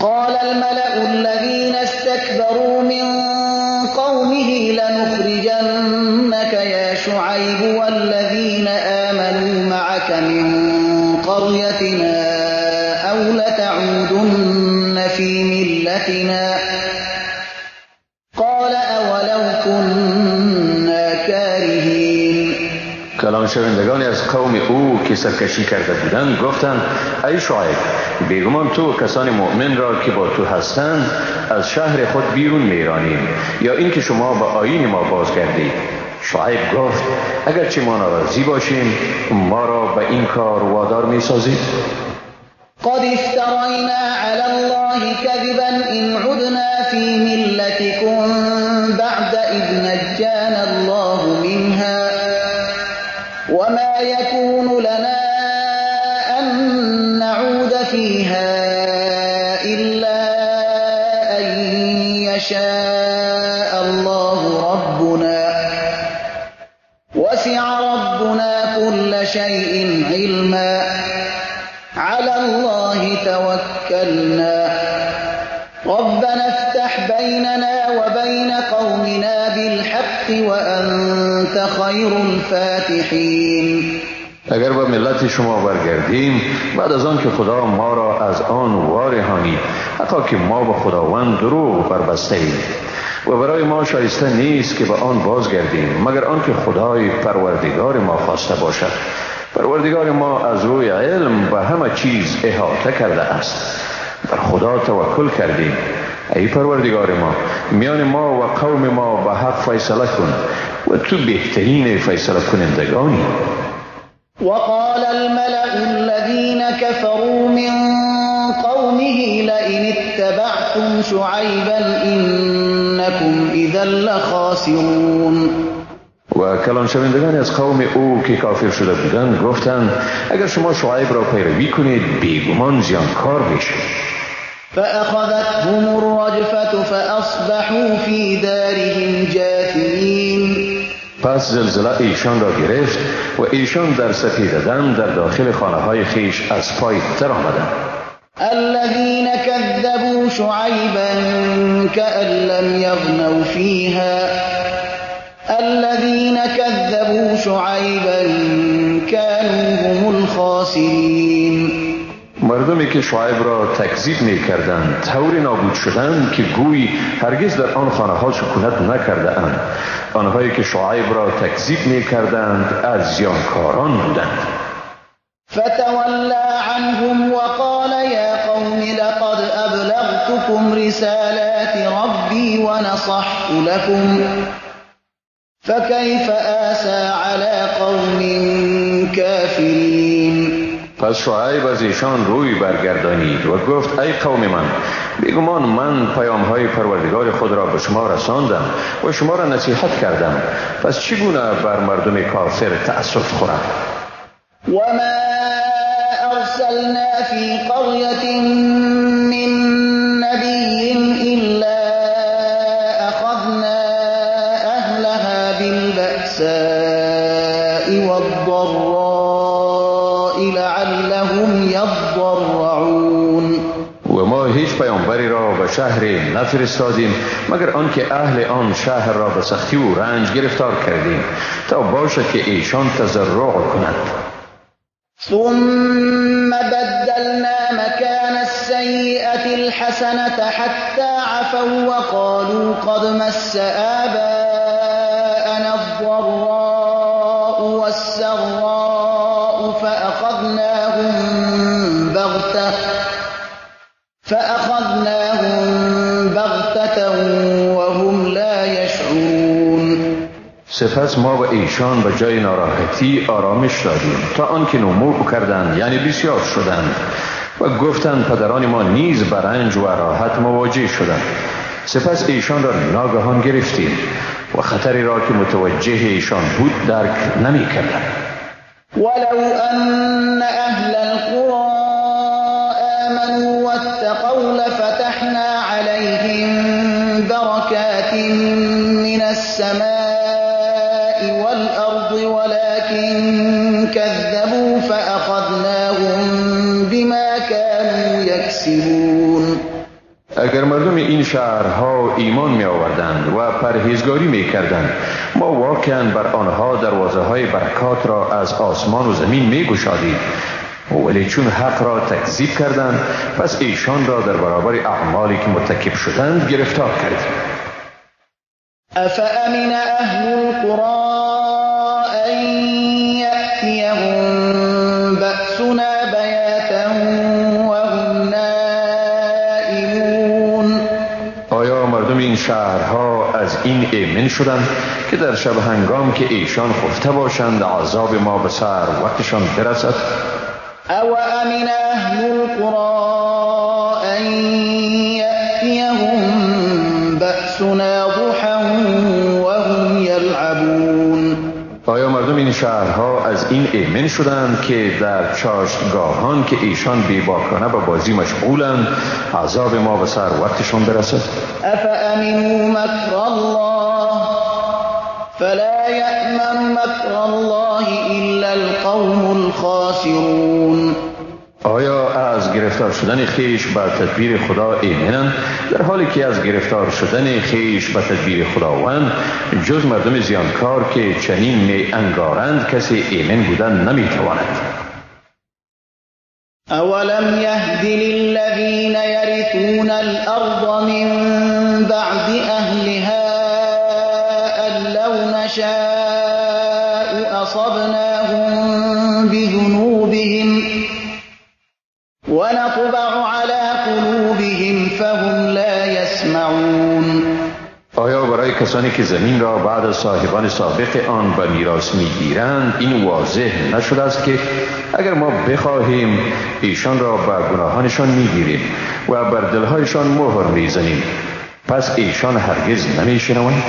قال الملأ الذين استكبروا من قومه لنخرجنك يا شعيب والذين آمنوا معك من قريتنا أو لتعودن في ملتنا قال أولو كنا كارهين. کلان شوندگان از قوم او که سرکشی کرده بودند گفتند ای شعیب، بیگمان تو و کسان مؤمن را که با تو هستند از شهر خود بیرون میرانیم یا اینکه شما به آیین ما بازگردید. شعیب گفت اگرچه ما ناراضی باشیم ما را به این کار وادار میسازید؟ قد افترینا علی الله كذبا إن عدنا في ملتكم بعد إذ نجانا الله منها وما يكون لنا أن نعود فيها إلا أن يشاء الله ربنا وسع ربنا كل شيء علما على الله توكلنا ربنا افتح بيننا وبين قومنا بالحق وأنت خير الفاتحين. اگر با ملت شما برگردیم بعد از آن که خدا ما را از آن وارهانید، حتی که ما با خداوند دروغ بربسته ایم و برای ما شایسته نیست که به آن بازگردیم مگر آنکه خدای پروردگار ما خواسته باشد. پروردگار ما از روی علم به همه چیز احاطه کرده است. بر خدا توکل کردیم. ای پروردگار ما، میان ما و قوم ما به حق فیصله کن و تو بهترین فیصله کنندگانی. وقال الملأ الذين كفروا من قومه لئن اتبعتم شعيبا إنكم إذا لخاسرون. و کلان شوندگان از قوم او که کافر شده بودند گفتند اگر شما شعیب را پیروی کنید بیگمان زیانکار میشید. فأخذتهم الرجفة فأصبحوا في دارهم جاثمين. پس زلزله ایشان را گرفت و ایشان در سپیده‌دم در داخل خانه های خیش از پای در آمدند. الذين كذبوا شعيبا كأن لم يغنوا فيها الذين كذبوا شعيبا كانوا هم الخاسرين. مردمی که شعیب را تکذیب می کردند طوری نابود شدند که گویی هرگز در آن خانه ها سکونت نکرده اند. آنهایی که شعیب را تکذیب می کردند از زیانکاران بودند. فتولى عنهم وقال يا قوم لقد أبلغتكم رسالات ربي ونصحت لكم فكيف آسى على قوم كافرين. پس شعیب از ایشان روی برگردانید و گفت ای قوم من، بیگمان من پیامهای پروردگار خود را به شما رساندم و شما را نصیحت کردم، پس چگونه بر مردم کافر تأسف خورم؟ وما أرسلنا في قرية من نبي إلا أخذنا أهلها بالبأساء والضراء لعلهم يضرعون. و ما هیچ پیامبری را به شهر نفرستادیم مگر آنکه اهل آن شهر را به سختی و رنج گرفتار کردیم تا باشد که ایشان تضرع کنند. ثم بدلنا مكان السيئة الحسنة حتى عفوا وقالوا قد مس آباءنا الضراء والسراء فأخذناهم بغتة وهم لا يشعرون. سپس ما به ایشان به جای ناراحتی آرامش دادیم تا آنکه نمو کردند، یعنی بسیار شدند و گفتند پدران ما نیز به رنج و راحت مواجه شدند. سپس ایشان را ناگهان گرفتیم و خطری را که متوجه ایشان بود درک نمی کردند. ولو أن أهل القرى آمنوا واتقوا لفتحنا عليهم بركات من السماء والأرض ولكن كذبوا فأخذناهم بما كانوا يكسبون. اگر مردم این شهرها ایمان می آوردند و پرهیزگاری می کردند، ما واقعا بر آنها دروازه های برکات را از آسمان و زمین می گشادیم. ولی چون حق را تکذیب کردند، پس ایشان را در برابر اعمالی که مرتکب شدند گرفتار کردیم. افامن اهل القرى ان یأتیهم بأسنا بیاتا وهم نائمون. آیا مردم این شهرها از این ایمن شدند که در شب هنگام که ایشان خفته باشند عذاب ما به سر وقتشان برسد؟ او امن اهل القرى ان یأتیهم بأسنا ضحى وهم یلعبون. آیا مردم این شهرها از این ایمن شدند که در چاشتگاهان که ایشان بیباکانه به بازی مشغولند عذاب ما به سر وقتشان برسد؟ افامنوا مکر الله فلا یأمن مکر الله الا القوم الخاسرون. آیا از گرفتار شدن خیش بر تدبیر خدا ایمنند، در حالی که از گرفتار شدن خیش به تدبیر خداوند جز مردم زیانکار که چنین می انگارند کسی ایمن بودن نمیتواند؟ اولم یهد للذین یرثون الارض من بعد اهلها ان لو نشاء اصبناهم بذنوبهم ونطبع على قلوبهم فهم لا يسمعون. آیا برای کسانی که زمین را بعد از صاحبان سابق آن به میراث میگیرند این واضح نشده است که اگر ما بخواهیم ایشان را به گناهانشان میگیریم و بر دلهایشان مهر میزنیم، پس ایشان هرگز نمیشنوند؟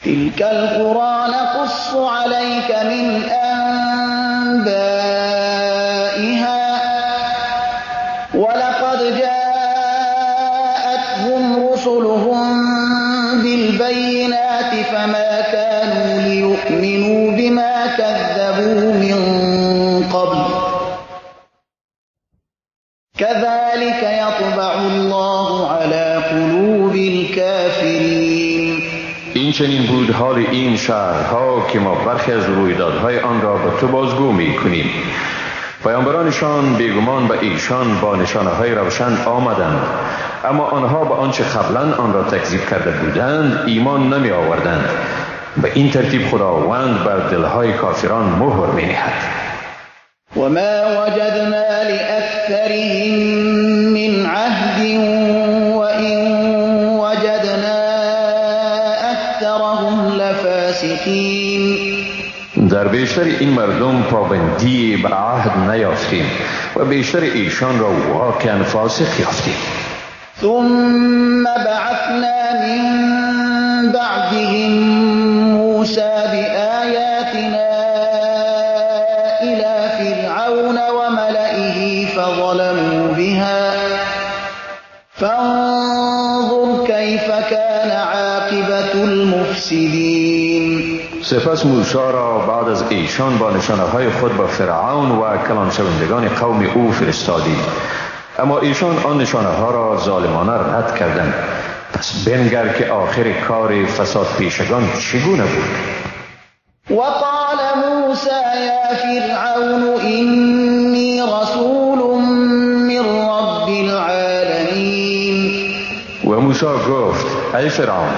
تلك القرى نقص عليك من أنبائها ولقد جاءتهم رسلهم بالبينات فما كانوا ليؤمنوا بما كذبوا من قبل كذلك يطبع الله على قلوب الكافرين. این چنین بود حال این شهرها که ما برخی از رویدادهای آن را به تو بازگو می‌کنیم. پیامبرانشان بیگمان به ایشان با نشانه‌های روشن آمدند، اما آنها به آنچه قبلا آن را تکذیب کرده بودند ایمان نمی آوردند. به این ترتیب خداوند بر دلهای کافران مهر می نهد. و ما وجدنا لأکثرهم من عهد و إن وجدنا أکثرهم لفاسقین. در بیشتر این مردم پابندی به عهد نیافتیم و بیشتر ایشان را واقعا فاسق یافتیم. ثم بعثنا من بعدهم موسى بآیاتنا إلى فرعون وملئه فظلموا بها فانظر كيف كان عاقبة المفسدين. سپس موسی را بعد از ایشان با نشانه های خود به فرعون و کلان شوندگان قوم او فرستادیم، اما ایشان آن نشانه ها را ظالمانه رد کردند. پس بنگر که آخر کار فساد پیشگان چگونه بود. وقال موسى یا فرعون اینی رسول من رب العالمین. و موسی گفت ای فرعون،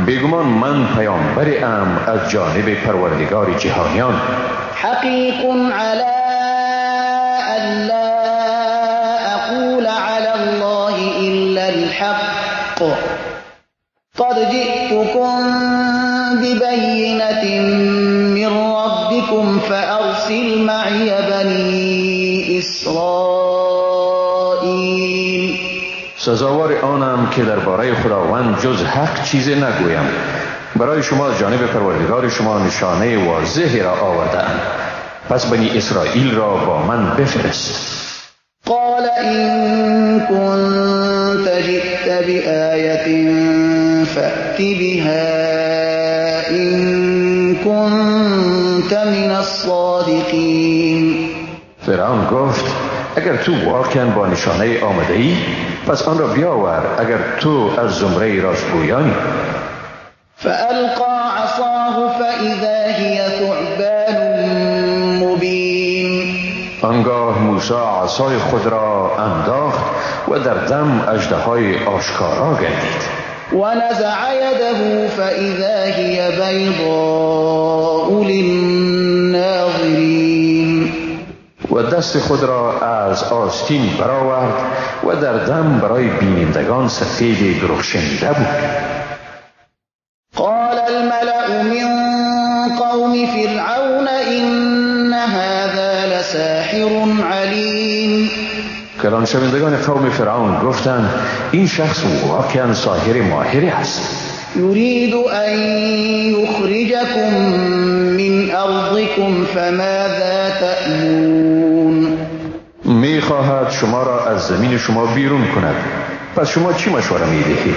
بیگمان من پیامبری ام از جانب پروردگار جهانیان. حقیق علی ان لا اقول علی الله الا الحق قد جئتكم ببینة من ربكم فارسل معی بنی اسرائیل. سزاوار آنم که درباره خداوند جز حق چیزی نگویم. برای شما از جانب پروردگار شما نشانه واضحی را آورده‌ام، پس بنی اسرائیل را با من بفرست. قال إن كنت جئت بآية فأت بها إن كنت من الصادقین. فرعون گفت اگر تو واقعا با نشانه آمده ای پس آن را بیاور، اگر تو از زمره راستگویانی. فألقى عصاه فإذا هي ثعبان مبين. آنگاه موسی عصای خود را انداخت و در دم اژدهای آشکارا گردید. ونزع يده فإذا هي بيضاء للناظرين. و دست خود را از آستین برآورد و در دم برای بینندگان سفید درخشنده بود. قال الملأ من قوم فرعون إن هذا لساحر علیم. کلان شوندگان قوم فرعون گفتند این شخص واقعا ساحر ماهری است. يريد أن يخرجكم من أرضكم فماذا تأمرون. می خواهد شما را از زمین شما بیرون کند، پس شما چی مشوره می دهید؟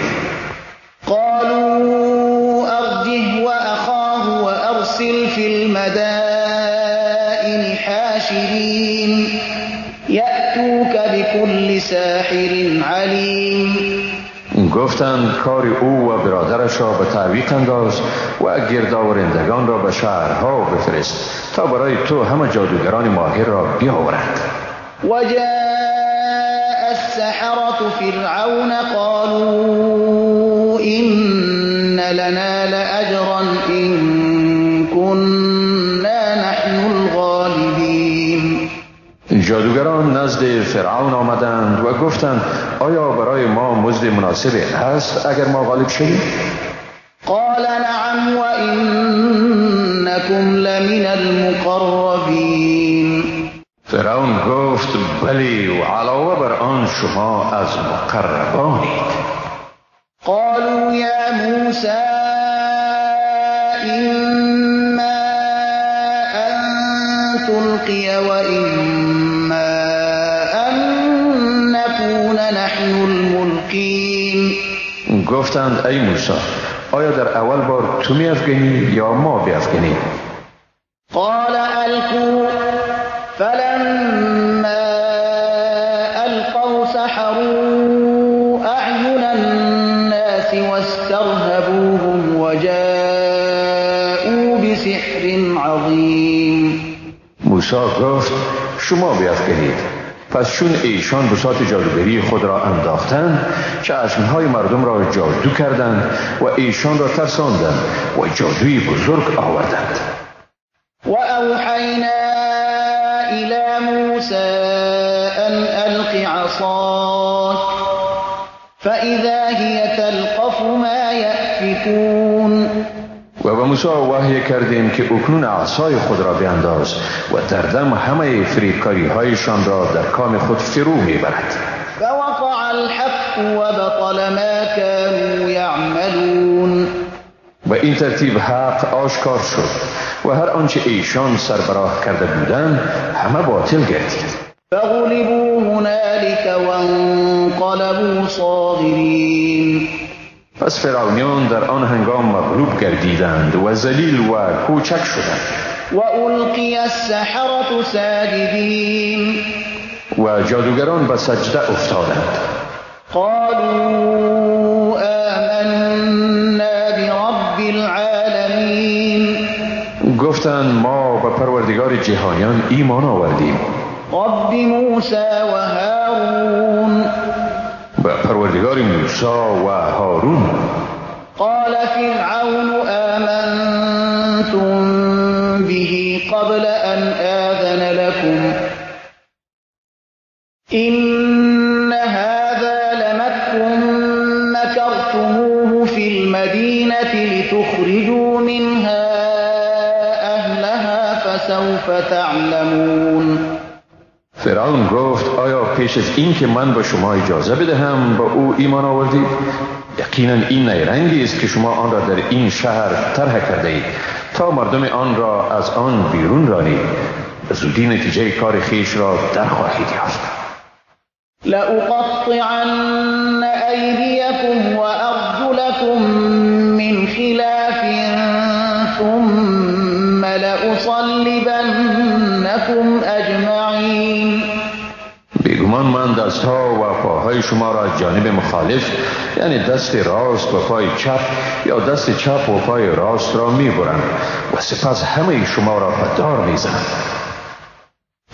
قالوا أرجه وأخاه وأرسل في المدائن حاشرين يأتوك بكل ساحر علیم. گفتند کار او و برادرش را به تعویق انداز و گردآورندگان را به شهرها بفرست تا برای تو همه جادوگران ماهر را بیاورند. وجاء السحرة فرعون قالوا إن لنا لأجرا إن كنا نحن الغالبين. جادوگران نزد فرعون آمدند و گفتند آیا برای ما مزد مناسب هست اگر ما غالب شویم؟ قال نعم وإنكم لمن المقربین. فرعون گفت بلی و علاوه بر آن شما از مقربانید. قالوا یا موسی إما أن تلقي وإما أن نكون نحن الملقين. گفتند ای موسی آیا در اول بار تو می‌افکنی یا ما بیافکنیم؟ قال ألقوا. فلما ألقوا سحروا أعين الناس واسترهبوهم وجاءوا بسحر عظیم. موسی گفت شما بیافکنید. پس چون ایشان بساط جادوگری خود را انداختند چشمهای مردم را جادو کردند و ایشان را ترساندند و جادوی بزرگ آوردند. و اوحینا الى موسی ان الق عصاک فاذا هی تلقف ما یأفکون. و به موسی وحی کردیم که اکنون عصای خود را بینداز و در دم همه فریبکاری هایشان را در کام خود فرو میبرد. فوقع الحق وبطل ما كانوا یعملون. و این ترتیب حق آشکار شد و هر آنچه ایشان سربراه کرده بودند همه باطل گردید. فغلبوا هنالك وانقلبوا صاغرین. پس فرعونیان در آن هنگام مغلوب گردیدند و ذلیل و کوچک شدند. و القی السحرة ساجدین. و جادوگران به سجده افتادند. قالوا آمنا برب العالمین. گفتند ما به پروردگار جهانیان ایمان آوردیم. رب موسی و هارون. به پروردگار موسی و هارون. قال فرعون آمنتم به قبل أن آذن لكم إن هذا لمكر مكرتموه في المدينة لتخرجوا منها أهلها فسوف تعلمون. فرعون گفت آیا پیش از این که من به شما اجازه بدهم با او ایمان آوردید؟ یقینا این نیرنگی است که شما آن را در این شهر طرح کرده اید تا مردم آن را از آن بیرون رانید. به زودی نتیجه کار خویش را در خواهید یافت. لأقطعن أيديكم وأرجلكم من خلاف ثم لأصلبنكم أجمعين. شما را از جانب مخالف، یعنی دست راست و پای چپ یا دست چپ و پای راست را میبرند و سپس همه شما را به دار میزنند.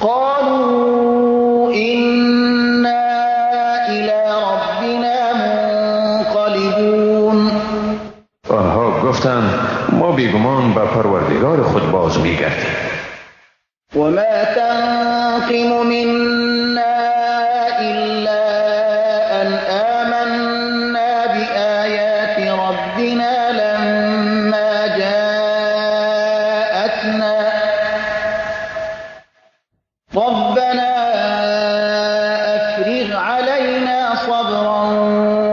قالوا إنا إلى ربنا منقلبون. آنها گفتند ما بیگمان به پروردگار خود باز میگردیم. وما تنقم منا إلا أن آمنا بآيات ربنا لما جاءتنا ربنا أفرغ علينا صبرا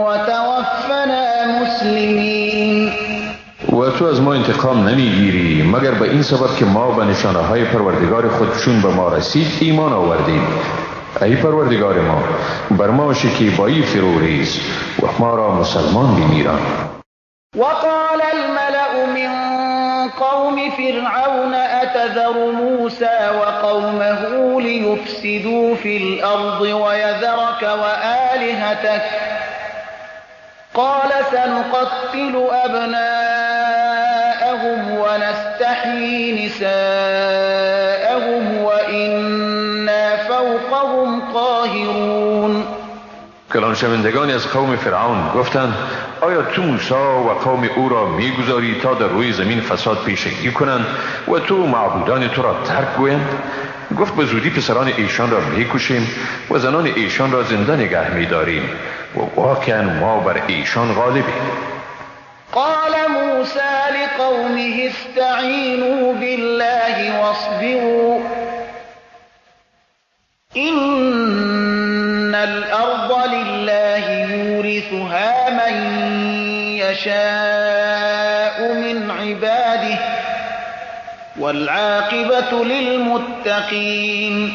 وتوفنا مسلمين. و تو از ما انتقام نمیگیری مگر به این سبب که ما به نشانه های پروردگار خود چون به ما رسید ایمان آوردیم. ای پروردگار ما، بر ما شکیبایی فرو ریز و ما را مسلمان بمیران. وقال الملأ من قوم فرعون أتذر موسى وقومه ليفسدوا في الأرض ويذرك وآلهتك قال سنقتل أبناءهم ونستحيي نساءهم وإنا فوقهم قاهرون. کلان شوندگان از قوم فرعون گفتند آیا تو موسی و قوم او را میگذاری تا در روی زمین فساد پیشگی کنند و تو معبودان تو را ترک گویند؟ گفت به زودی پسران ایشان را میکشیم و زنان ایشان را زنده نگه میداریم و واقعا ما بر ایشان غالبیم. قال موسى لقومه استعینوا بالله واصبروا إن الأرض لله يورثها من يشاء من عباده والعاقبة للمتقين.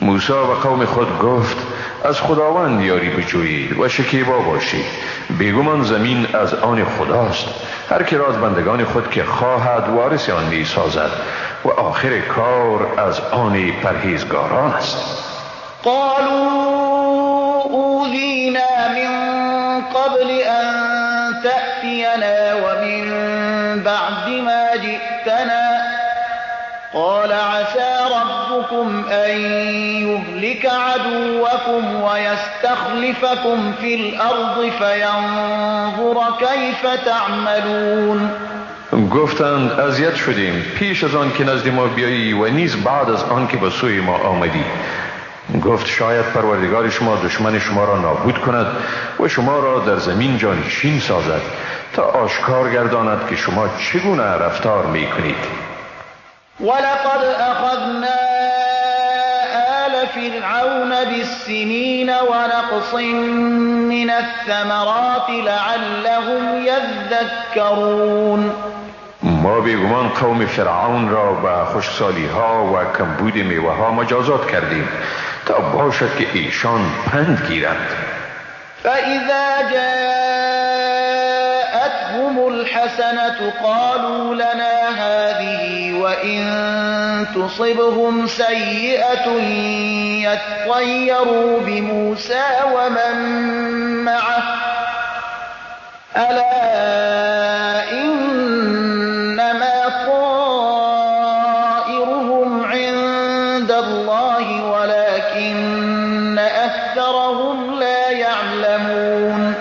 موسی و قوم خود گفت از خداوند یاری بجویید و شکیبا باشید، بیگمان زمین از آن خداست، هر که را از بندگان خود که خواهد وارث آن می سازد و آخر کار از آن پرهیزگاران است. قالوا اوذینا من قبل ان تأتینا ومن بعد ما جئتنا قال عسى ربكم أن يهلك عدوكم ويستخلفكم في الأرض فينظر كيف تعملون. گفتند اذیت شدیم پیش از آن که نزد ما بیایی و نیز بعد از آن که به سوی ما آمدی. گفت شاید پروردگار شما دشمن شما را نابود کند و شما را در زمین جانشین سازد تا آشکار گرداند که شما چگونه رفتار میکنید. ولقد أخذنا آل فرعون بالسنين ونقص من الثمرات لعلهم يذكرون. ما بیگمان قوم فرعون را به خشکسالی ها و کمبود میوه ها مجازات کردیم تا باشد که ایشان پند گیرند. فإذا جاءتهم الحسنة قالوا لنا هذه وإن تصبهم سيئة يطيروا بموسى ومن معه ألا إنما طائرهم عند الله ولكن أكثرهم لا يعلمون.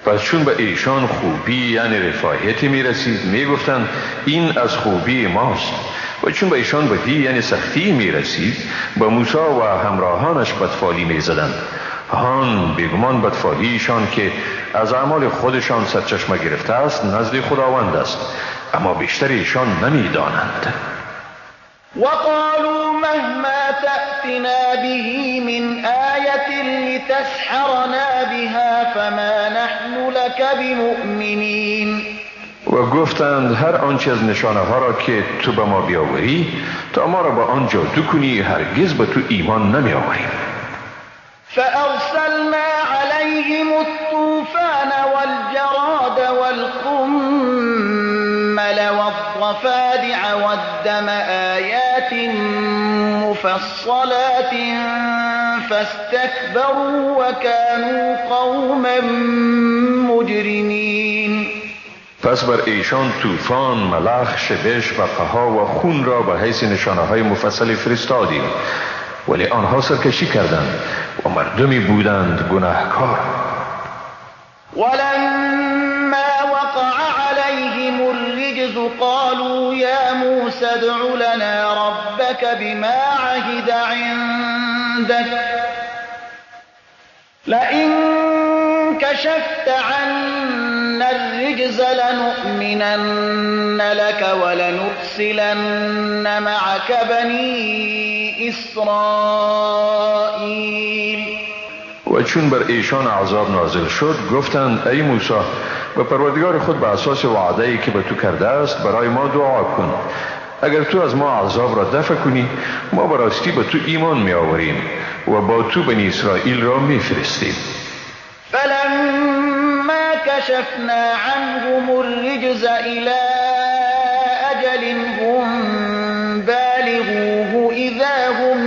پس چون به ایشان خوبی یعنی رفاهیتی می رسید می گفتند این از خوبی ماست، و چون به ایشان بدی یعنی سختی می رسید به موسی و همراهانش بدفالی می زدند. هان بیگمان بدفالیشان که از اعمال خودشان سرچشمه گرفته است نزد خداوند است، اما بیشتر ایشان نمی دانند. وقالوا مهما تأتنا به من آية لتسحرنا بها فما نحن لك بمؤمنين. و گفتند هر آنچه از نشانه ها را که تو به ما بیاوری تا ما را با آن جادو کنی هرگز به تو ایمان نمی آوریم. فأرسلنا عليهم الطوفان والجراد والقمل والضفادع والدم آيات مفصلات فاستكبروا وكانوا قوما مجرمين. پس بر ایشان طوفان، ملخ، شبش و قها و خون را به حیث نشانه های مفصل فرستادیم، ولی آنها سرکشی کردند و مردمی بودند گناهکار. ولما وقع عليهم الرجز قالوا يا موسى ادع لنا ربك بما عهد عندك لئن كشفت عنا الرجز لنؤمنن لك ولنرسلن معك بني إسرائيل. و چون بر ایشان عذاب نازل شد گفتند ای موسی، به پروردگار خود به اساس وعده‌ای که به تو کرده است برای ما دعا کن. اگر تو از ما عذاب را دفع کنی ما به راستی به تو ایمان می آوریم و با تو بنی اسرائیل را می فرستیم. فلما کشفنا عنهم الرجز الى اجل هم بالغوه اذا هم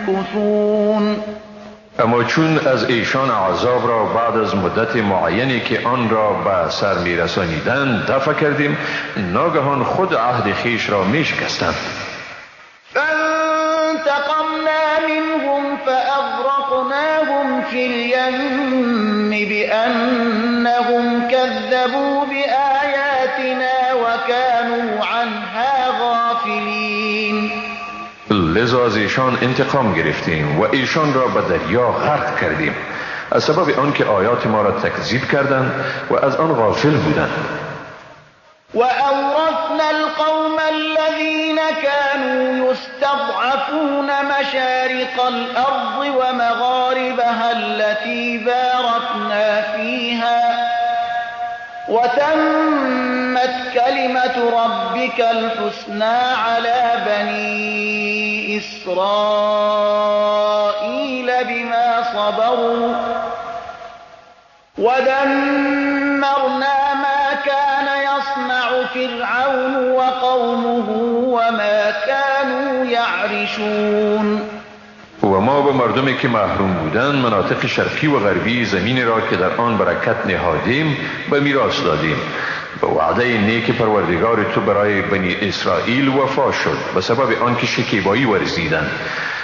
ینکثون. اما چون از ایشان عذاب را بعد از مدت معینی که آن را به سر می رسانیدند دفع کردیم، ناگهان خود عهد خویش را می شکستند. فانتقمنا منهم فأغرقناهم في اليم بأنهم كذبوا بآياتنا وكانوا عنها غافلين. لذا از ایشان انتقام گرفتیم و ایشان را به دریا غرق کردیم از سبب آنکه آیات ما را تکذیب کردند و از آن غافل بودند. وأورثنا القوم الذين كانوا يستضعفون مشارق الأرض ومغاربها التي باركنا فيها وتمت كلمة ربك الحسنى على بني إسرائيل بما صبروا ودمرنا ما كان يصنع فرعون وقومه وما كانوا يعرشون. و ما به مردمی که محروم بودند مناطق شرقی و غربی زمین را که در آن برکت نهادیم به میراث دادیم. به وعده نیک پروردگار تو برای بنی اسرائیل وفا شد به سبب آنکه شکیبایی ورزیدند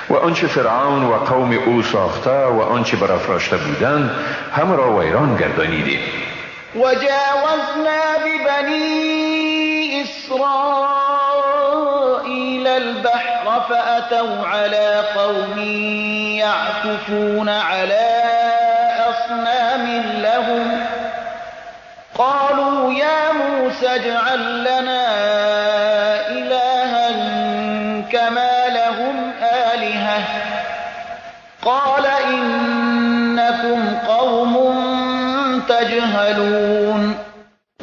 و آنچه فرعون و قوم او ساخته و آنچه برافراشته بودند همه را ویران گردانیدیم. وجاوزنا ببني إسرائيل البحر فأتوا على قوم يعكفون على أصنام لهم قالوا يا موسى اجعل لنا إلها كما لهم آلهة قال إنكم قوم تجهلون.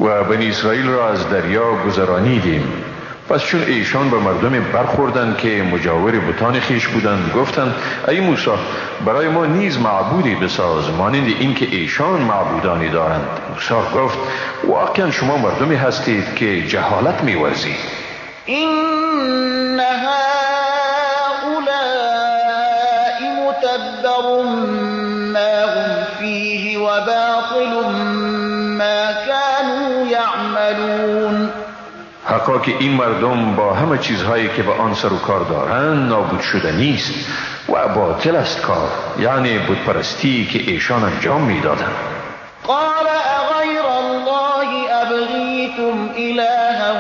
و بنی اسرائیل را از دریا گذرانیدیم. پس چون ایشان به مردم برخوردند که مجاور بتان خویش بودند گفتند ای موسی، برای ما نیز معبودی بساز مانند این که ایشان معبودانی دارند. موسی گفت واقعا شما مردمی هستید که جهالت می‌ورزید. این هؤلاء متبر ما هم فیه و باطل ما كانوا یعملون. حقا که این مردم با همه چیزهایی که به آن سر و کار دارند نابود شده نیست و باطل است کار، یعنی بتپرستی که ایشان انجام میدادند. قال اغیر الله ابغیکم الها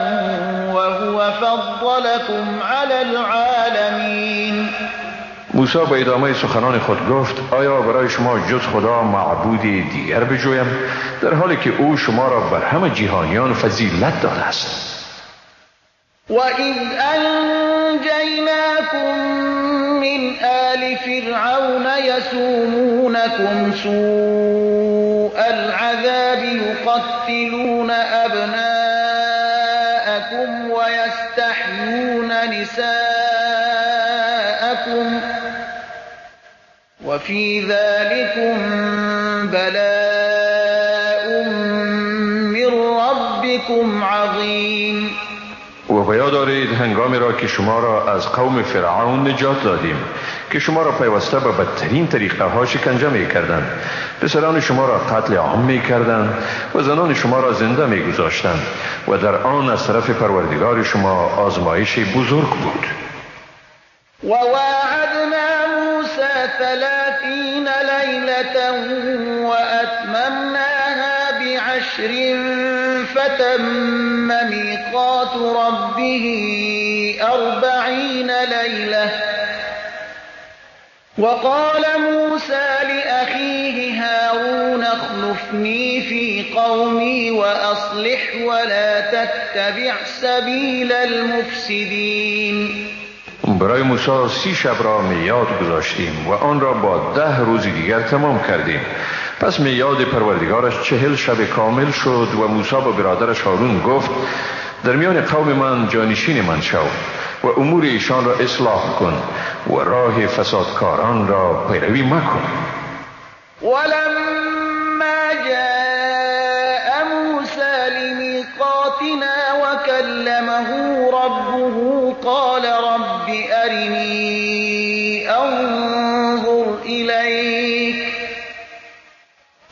وهو فضلکم علی العالمین. موسی به ادامه سخنان خود گفت آیا برای شما جز خدا معبودی دیگر بجویم در حالی که او شما را بر همه جهانیان فضیلت داده است. وَإِذْ أَنْجَيْنَاكُمْ مِنْ آلِ فِرْعَوْنَ يَسُومُونَكُمْ سُوءَ الْعَذَابِ يُقَتِّلُونَ أَبْنَاءَكُمْ وَيَسْتَحْيُونَ نِسَاءَكُمْ وَفِي ذَلِكُمْ بَلَاءٌ مِّن رَّبِّكُمْ عَظِيمٌ. و به یاد آرید هنگامی را که شما را از قوم فرعون نجات دادیم که شما را پیوسته به بدترین طریقه ها شکنجه می کردند، پسران شما را قتل عام می کردند و زنان شما را زنده می گذاشتند و در آن از طرف پروردگار شما آزمایش بزرگ بود. وواعدنا موسى 30 ليلة وأتممناها بعشر فتم ميقات ربه 40 ليلة وقال موسى لأخيه هارون اخلفني في قومي وأصلح ولا تتبع سبيل المفسدين. برای موسی 30 شب را میعاد گذاشتیم و آن را با 10 روز دیگر تمام کردیم. پس میعاد پروردگارش 40 شب کامل شد و موسی با برادرش هارون گفت در میان قوم من جانشین من شو و امور ایشان را اصلاح کن و راه فسادکاران را پیروی مکن. ولما جاء موسى لمیقاتنا وكلمه ربه قال رب أرني أنظر إليك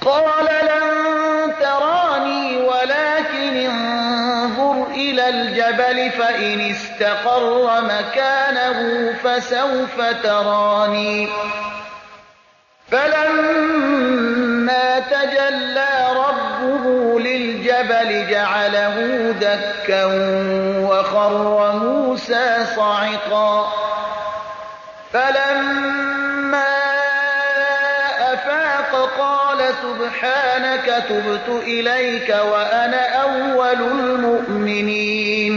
قال لن تراني ولكن انظر إلى الجبل فإن استقر مكانه فسوف تراني فلما تجلى ربه للجبل جعله دكا وخر موسى صعقا فلما أفاق قال سبحانك تبت إليك وأنا أول المؤمنين.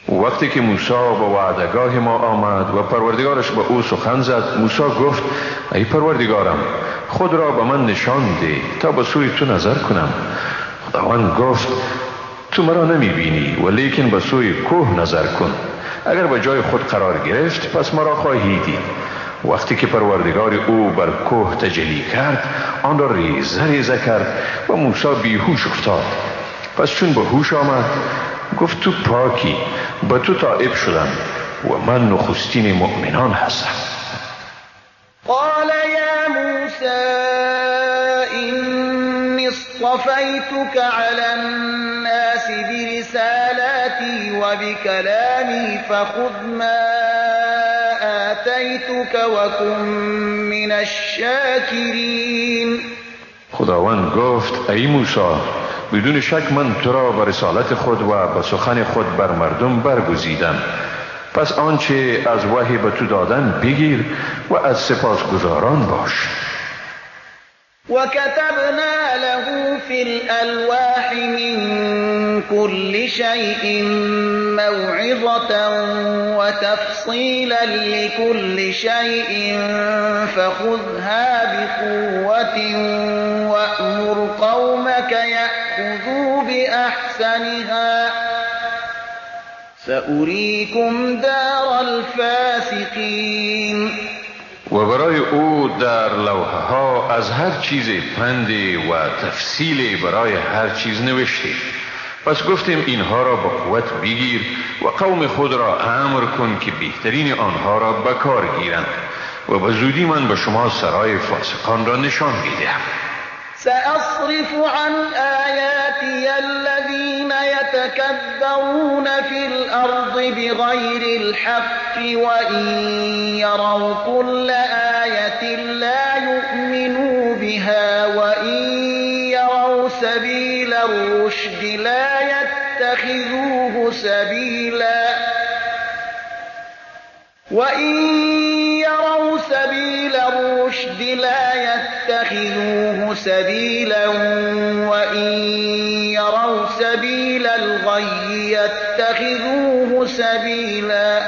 وقتی که موسی به وعدگاه ما آمد و پروردگارش با او سخن زد، موسی گفت ای پروردگارم خود را به من نشان ده تا به سوی تو نظر کنم. خداوند گفت تو مرا نمی بینی ولیکن به سوی کوه نظر کن، اگر به جای خود قرار گرفت پس مرا خواهی دید. وقتی که پروردگار او بر کوه تجلی کرد آن را ریزه ریزه کرد و موسی بیهوش افتاد. پس چون به هوش آمد گفت تو پاکی، به تو تائب شدم و من نخستین مؤمنان هستم. قال یا موسی إني اصطفيتك على الناس برسالاتي وبكلامي فخذ ما آتيتك وكن من الشاكرين. خداوند گفت ای موسی بدون شک من تو را به رسالت خود و به سخن خود بر مردم برگزیدم، پس آنچه از وحی به تو دادن بگیر و از سپاسگزاران باش. وكتبنا له في الألواح من كل شيء موعظة وتفصيلا لكل شيء فخذها بقوة وأمر قومك يأخذوا بأحسنها سأريكم دار الفاسقين. و برای او در لوحه ها از هر چیز پند و تفصیل برای هر چیز نوشتیم. پس گفتیم اینها را با قوت بگیر و قوم خود را امر کن که بهترین آنها را به کار گیرند و به زودی من به شما سرای فاسقان را نشان میدهم. سأصرف عن آیاتی الذین يتكبرون في الأرض بغير الحق وإن يروا كل آية لا يؤمنوا بها وإن يروا سبيل الرشد لا يتخذوه سبيلا وإن يروا سبيل الرشد لا يتخذوه سبيلا وإن يروا سبيل الغي يتخذوه سبيلا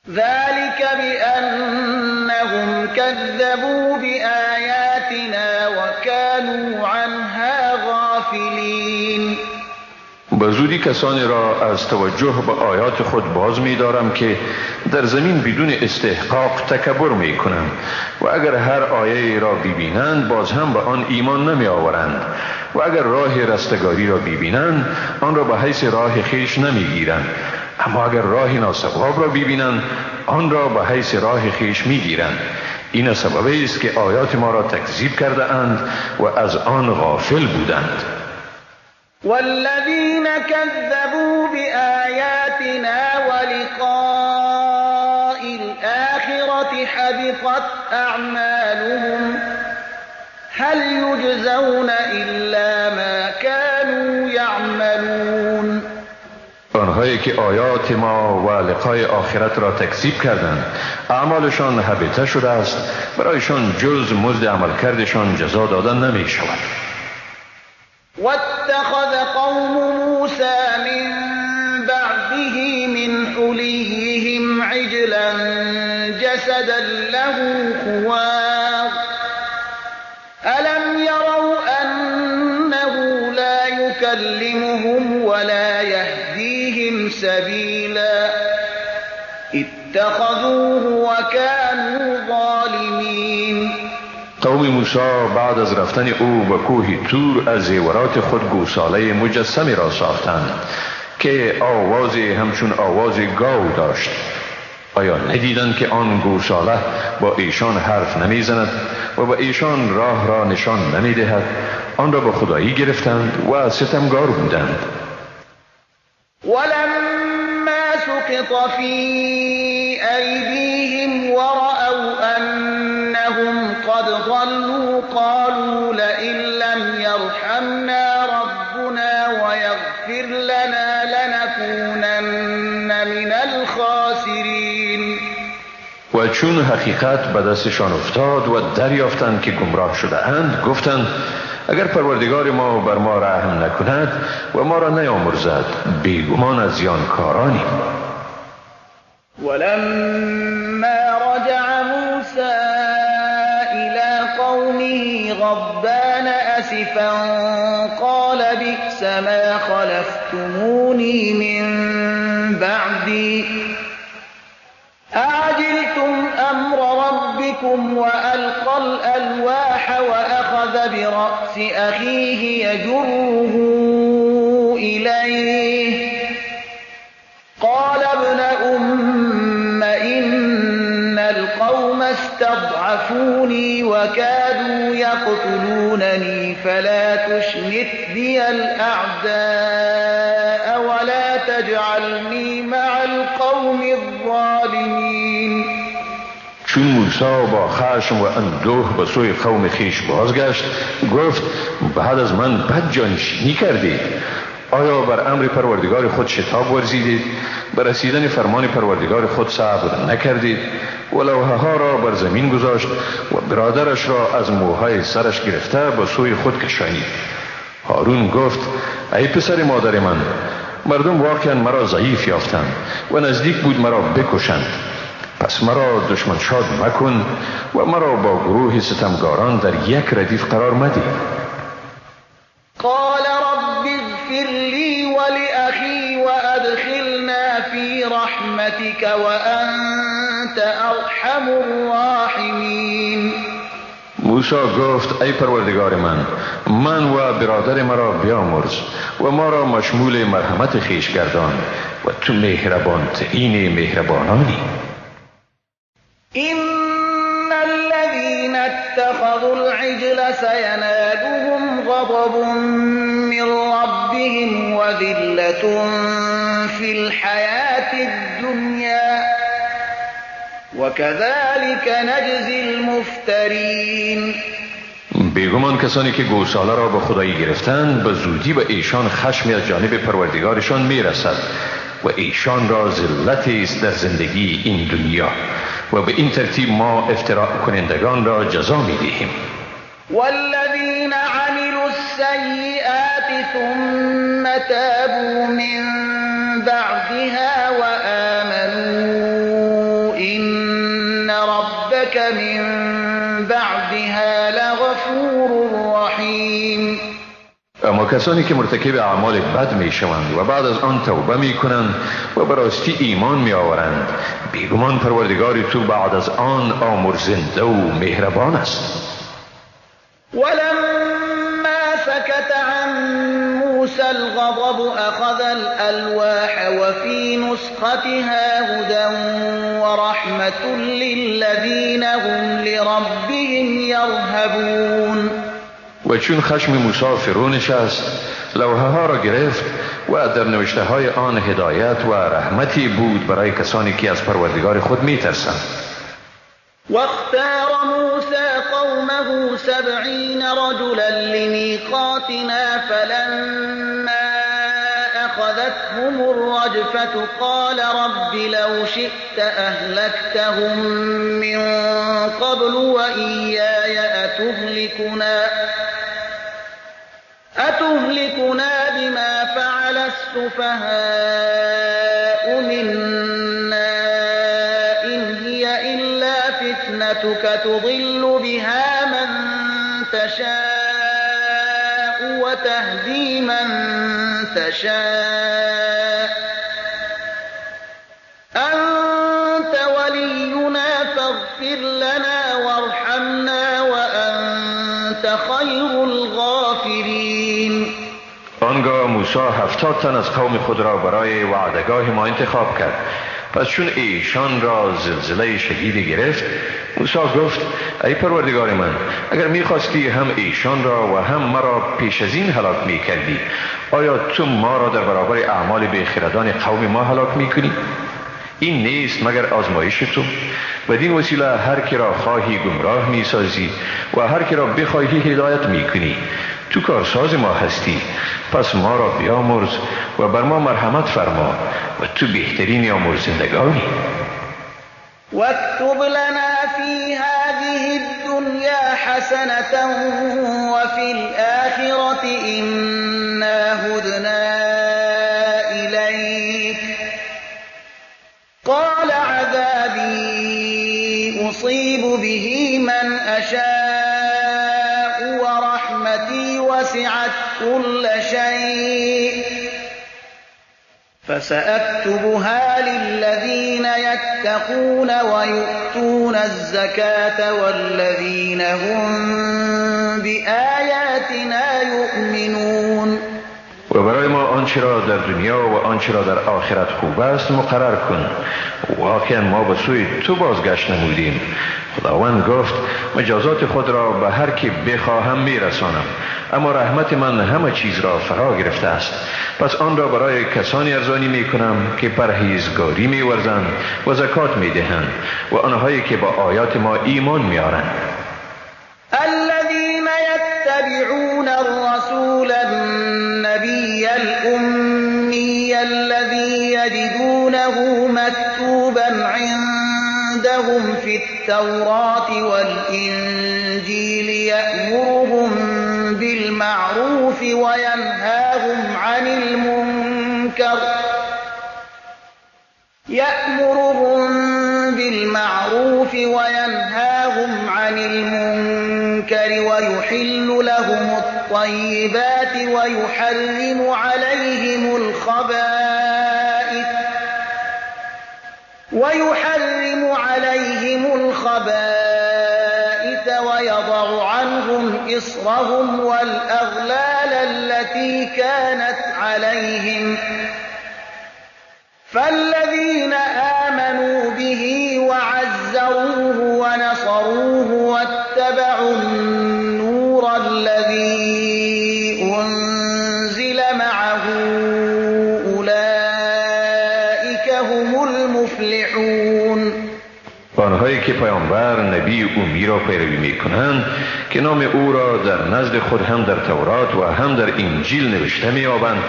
ذلك بأنهم كذبوا بآياتنا وكانوا عنها غافلين. به زودی زودی کسانی را از توجه به آیات خود باز می دارم که در زمین بدون استحقاق تکبر می کنند و اگر هر آیه را ببینند باز هم به آن ایمان نمی آورند و اگر راه رستگاری را ببینند آن را به حیث راه خویش نمی گیرند، اما اگر راه ناصواب را ببینند آن را به حیث راه خویش می گیرند. این سبب است که آیات ما را تکذیب کرده اند و از آن غافل بودند. والذین كذبوا بآیاتنا ولقاء الآخرة حبطت أعمالهم هل يجزون إلا ما كانوا يعملون. آنهایی که آیات ما و لقای آخرت را تکذیب کردند اعمالشان حبطه شده است، برایشان جز مزد عملکردشان جزا داده نمی شود. واتخذ قوم موسى من بعده من حليهم عجلا جسدا له خوار ألم يروا أنه لا يكلمهم ولا يهديهم سبيلا اتخذوه وكانوا ظالمين. قوم موسی بعد از رفتن او به کوه تور از زیورات خود گوساله مجسمی را ساختند که آواز همچون آواز گاو داشت. آیا ندیدند که آن گوساله با ایشان حرف نمیزند و با ایشان راه را نشان نمیدهد؟ آن را به خدایی گرفتند و ستمگار بودند. ولما سقط في أيديهم ورأوا أنهم قد ضلوا قالوا لئن لم يرحمنا ربنا ويغفر لنا لنكونن من الخاسرين. و چون حقیقت به دستشان افتاد و دریافتند که گمراه شده اند گفتند اگر پروردگار ما بر ما رحم نکند و ما را نیامرزد بیگمان از زیانکارانیم. ولما رجع موسى إلى قومه غضبان أسفا قال بئس ما خلفتموني من بعدي أعجلتم أمر ربكم وألقى الألواح وأخذ برأس أخيه يجره إليه قال ابن أم إن القوم استضعفوني وكادوا يقتلونني فلا تشمت بي الأعداء ولا تجعلني مع القوم الظالمين. چون موسی با خشم و اندوه به سوی قوم خویش بازگشت گفت بعد از من بد جانشینی کردید، آیا بر امر پروردگار خود شتاب ورزیدید؟ بر رسیدن فرمان پروردگار خود صبر نکردید؟ و لوحه ها را بر زمین گذاشت و برادرش را از موهای سرش گرفته به سوی خود کشانید. هارون گفت ای پسر مادر من، مردم واقعا مرا ضعیف یافتند و نزدیک بود مرا بکشند، پس مرا دشمن شاد مکن و مرا با گروه ستمگاران در یک ردیف قرار مده. قال رب اغفر لي ولأخي وأدخلنا في رحمتك وأنت أرحم الراحمين. موسی گفت ای پروردگار من، من و برادر مرا بیامرز و ما را مشمول مرحمت خویش گردان و تو مهربان ترین مهربانانی. إن الذين اتخذوا العجل سينالهم غضب من ربهم وذلة في الحياة الدنيا وكذلك نجزي المفترين. بیگمان کسانی که گوساله را به خدایی گرفتند به زودی به ایشان خشمی از جانب پروردگارشان میرسد و ایشان را ذلتی است در زندگی این دنیا و به این ترتیب ما افتراء کنندگان را جزا میدهیم. والذین عملوا السیئات ثم تابوا من بعدها وآمنوا إن ربك من بعدها لغفور رحیم. اما کسانی که مرتکب اعمال بد می شوند و بعد از آن توبه می کنند و به راستی ایمان می آورند، بیگمان پروردگار تو بعد از آن آمرزنده و مهربان است. ولما سكت عن موسى الغضب أخذ الألواح وفي نسختها هدى ورحمة للذين هم لربهم يرهبون. و چون خشم موسی فرو نشست، لوحه ها را گرفت و در نوشته های آن هدایت و رحمتی بود برای کسانی که از پروردگار خود می ترسند. واختار موسى قومه 70 رجلا لميقاتنا فلما أخذتهم الرجفة قال رب لو شئت أهلكتهم من قبل وإياي أتهلكنا بما فعل السفهاء منا إن هي إلا فتنتك تضل بها من تشاء وتهدي من تشاء أنت ولينا فاغفر لنا وارحمنا وأنت خير الغافرين. آنگاه موسی 70 تن از قوم خود را برای وعدگاه ما انتخاب کرد. پس چون ایشان را زلزله شدیدی گرفت، موسی گفت ای پروردگار من، اگر میخواستی هم ایشان را و هم مرا پیش از این هلاک میکردی، آیا تو ما را در برابر اعمال بیخردان قوم ما هلاک میکنی؟ این نیست مگر آزمایش تو. بدین وسیله هر کی را خواهی گمراه میسازی و هر کی را بخواهی هدایت میکنی. تو کارساز ما هستی، پس ما را بیامرز و بر ما مرحمت فرما و تو بهترین آمرزندگانی. واكتب لنا في هذه الدنيا حسنة وفي الآخرة إنا هدنا إليك. قال عذابي أصيب به من أشاء ورحمتي وسعت كل شيء فسأكتبها للذين يتقون ويؤتون الزكاة والذين هم بآياتنا يؤمنون. و برای ما آنچه را در دنیا و آنچه را در آخرت خوب است مقرر کن. واقعا ما به سوی تو بازگشت نمودیم. خداوند گفت مجازات خود را به هر کی بخواهم میرسانم، اما رحمت من همه چیز را فرا گرفته است. پس آن را برای کسانی ارزانی می کنم که پرهیزگاری می ورزند و زکات می دهند و آنهایی که با آیات ما ایمان می آرند. الذين يتبعون الرسول النبي الأمي الذي يجدونه مكتوبا عندهم في التوراة والإنجيل يأمرهم بالمعروف وينهاهم عن المنكر يأمرهم بالمعروف وينهاهم عن المنكر ويحل لهم الطيبات ويحرم عليهم الخبائث ويضع عنهم إصرهم والأغلال التي كانت عليهم. فالذين آمنوا به وعزروه ونصروه واتبعوا النور الذي أنزل معه أولئك هم المفلحون. آنهایی که پیامبر نبی امی را پیروی میکنند که نام او را در نزد خود هم در تورات و هم در انجیل نوشته می‌یابند،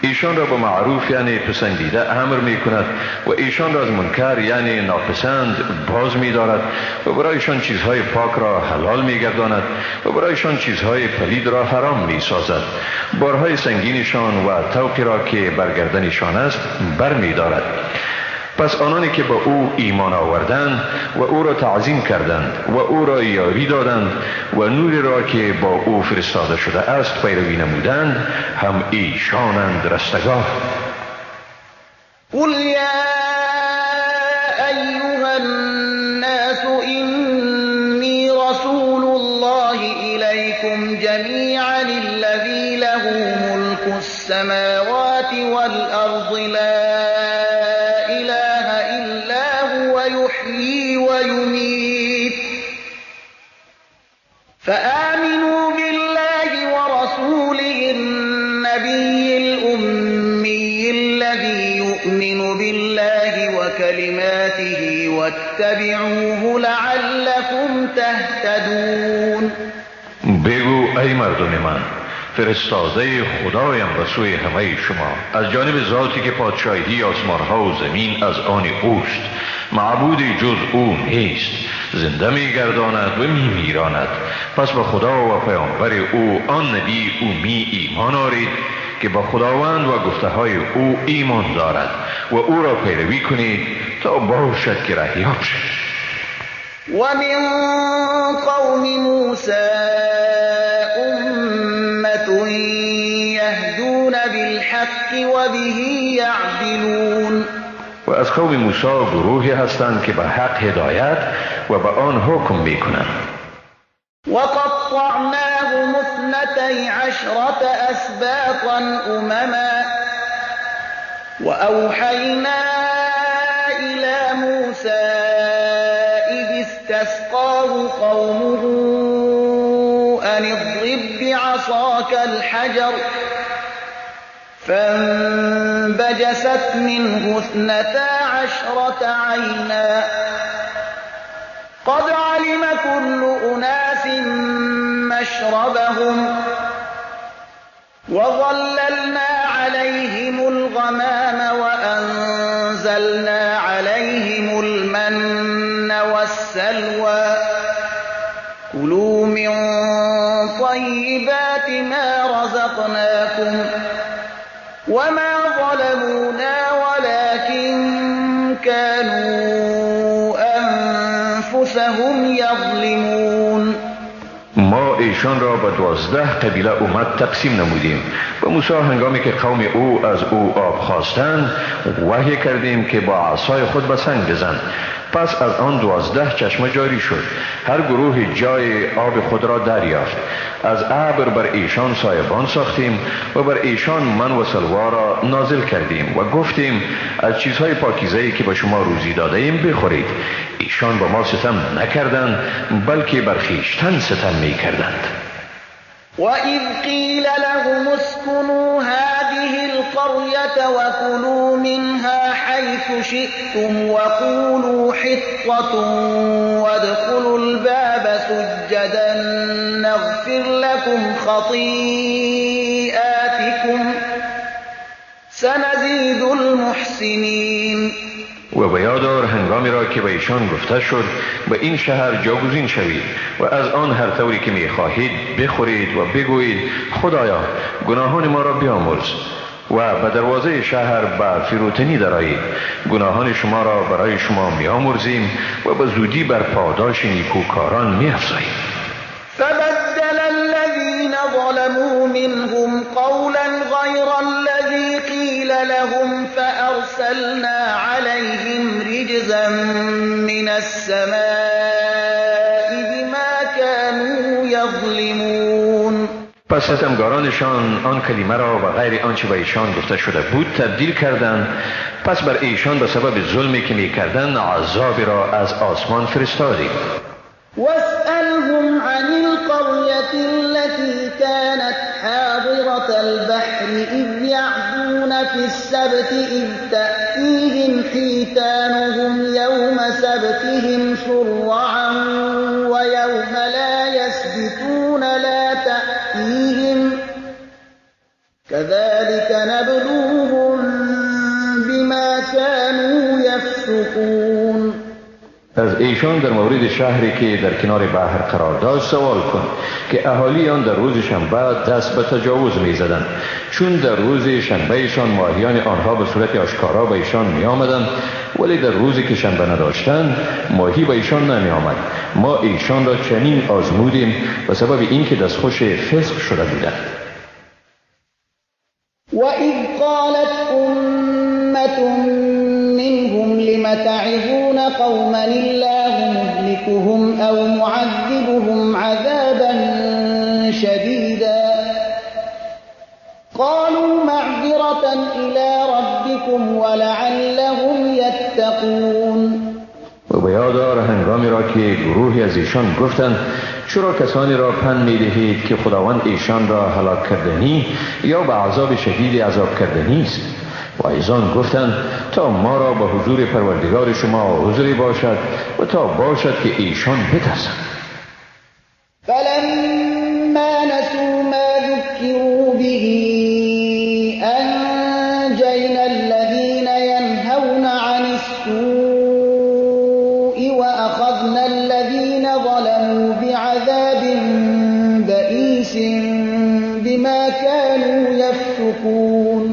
ایشان را به معروف یعنی پسندیده امر می کند و ایشان را از منکر یعنی ناپسند باز می دارد و برایشان چیزهای پاک را حلال می گرداند و برایشان چیزهای پلید را حرام می سازد. بارهای سنگینشان و طوقی را که برگردنشان است بر می دارد. پس آنانی که به او ایمان آوردند و او را تعظیم کردند و او را یاری دادند و نور را که با او فرستاده شده است پیروی نمودند، هم ایشانند رستگار. قل یا ایها الناس انی رسول الله الیکم جمیعا الذی له ملک السماوات والارض لا اله الا هو یحیی و یمیت فآمنوا بالله ورسوله النبی الأمی الذی یؤمن بالله وکلماته واتبعوه لعلکم تهتدون. بگو ای مردم من، فرستاده خدایم به سوی همه شما از جانب ذاتی که پادشاهی آسمانها و زمین از آن اوست، معبودی جز او نیست، زنده میگرداند و میمیراند. پس به خدا و پیامبر او آن نبی اومی ایمان آرید که با خداوند و گفته های او ایمان دارد و او را پیروی کنید تا باشد که رهیاب شد. و من قوم موسی امة یهدون بالحق و به یعدلون. و از قوم موسی گروهی هستند که به حق هدایت و به آن حکم میکنند. وقطعناهم اثنتي عشرة أسباطا أمما وأوحينا إلى موسى إذ استسقاه قومه أن اضرب بعصاك الحجر فانبجست منه 12 عينا قد علم كل أناس مشربهم وظللنا عليهم الغمام وأنزلنا عليهم المن والسلوى كلوا من طيبات ما رزقناكم وما ظلمونا ولكن كانوا أنفسهم یظلمون. ما ایشان را به 12 قبیله امت تقسیم نمودیم و موسی هنگامی که قوم او از او آب خواستند وحی کردیم که با عصای خود به سنگ بزن. پس از آن 12 چشمه جاری شد، هر گروه جای آب خود را دریافت. از ابر بر ایشان سایبان ساختیم و بر ایشان من و سلوا را نازل کردیم و گفتیم از چیزهای پاکیزه‌ای که به شما روزی داده ایم بخورید. ایشان با ما ستم نکردند، بلکه بر خویشتن ستم می کردند. وَإِذْ قِيلَ لَهُمُ اسْكُنُوا هَٰذِهِ الْقَرْيَةَ وَكُلُوا مِنْهَا حَيْثُ شِئْتُمْ وَقُولُوا حِطَّةٌ وَادْخُلُوا الْبَابَ سُجَّدًا نَّغْفِرْ لَكُمْ خَطِيئَاتِكُمْ سَنَزِيدُ الْمُحْسِنِينَ. و به یاد آور هنگامی را که به ایشان گفته شد به این شهر جاگزین شوید و از آن هر طوری که میخواهید بخورید و بگویید خدایا گناهان ما را بیامرز و به دروازه شهر به فروتنی درآیید، گناهان شما را برای شما میامرزیم و به زودی بر پاداش نیکوکاران میافزاییم. فبدل الذين ظلموا منهم قولا غير الذي قيل لهم فأرسلنا عليهم رجزا من السماء بما كانوا يظلمون. پس ستمگارانشان آن کلمه را به غیر آنچه به ایشان گفته شده بود تبدیل کردند. پس بر ایشان به سبب ظلمی که می‌کردند عذابی را از آسمان فرستادیم. واسألهم عن القرية التي كانت حاضرة البحر إذ يعدون في السبت إذ تأتيهم حيتانهم يوم سبتهم شرعا ويوم لا يسبتون لا تأتيهم كذلك نبلوهم بما كانوا يفسقون. از ایشان در مورد شهری که در کنار بحر قرار داشت سوال کن که اهالی آن در روز شنبه دست به تجاوز می زدند، چون در روز شنبه ایشان ماهیان آنها به صورت آشکارا به ایشان می آمدند، ولی در روزی که شنبه نداشتند ماهی به ایشان نمی آمد. ما ایشان را چنین آزمودیم به سبب اینکه دستخوش فسق شده بودند. وَإِذْ قَالَتْ أُمَّةٌ مِّنْهُمْ لِمَ تَعِظُونَ قَوْمًا اللَّهُ مُهْلِكُهُمْ أَوْ مُعَذِّبُهُمْ عَذَابًا شَدِيدًا قَالُوا مَعْذِرَةً إِلَى رَبِّكُمْ وَلَعَلَّهُمْ يَتَّقُونَ. و به یاد آر هنگامی را که گروهی از ایشان گفتند چرا کسانی را پند می‌دهید که خداوند ایشان را هلاک کردنی یا به عذاب شدید عذاب کردنی است؟ و ایشان گفتند تا ما را به حضور پروردگار شما حضوری باشد و تا باشد که ایشان بترسند. فلما نسوا ما ذکروا به انجینا الذین ینهون عن السوء وأخذنا الذين ظلموا بعذاب بئيس بما كانوا يفسقون.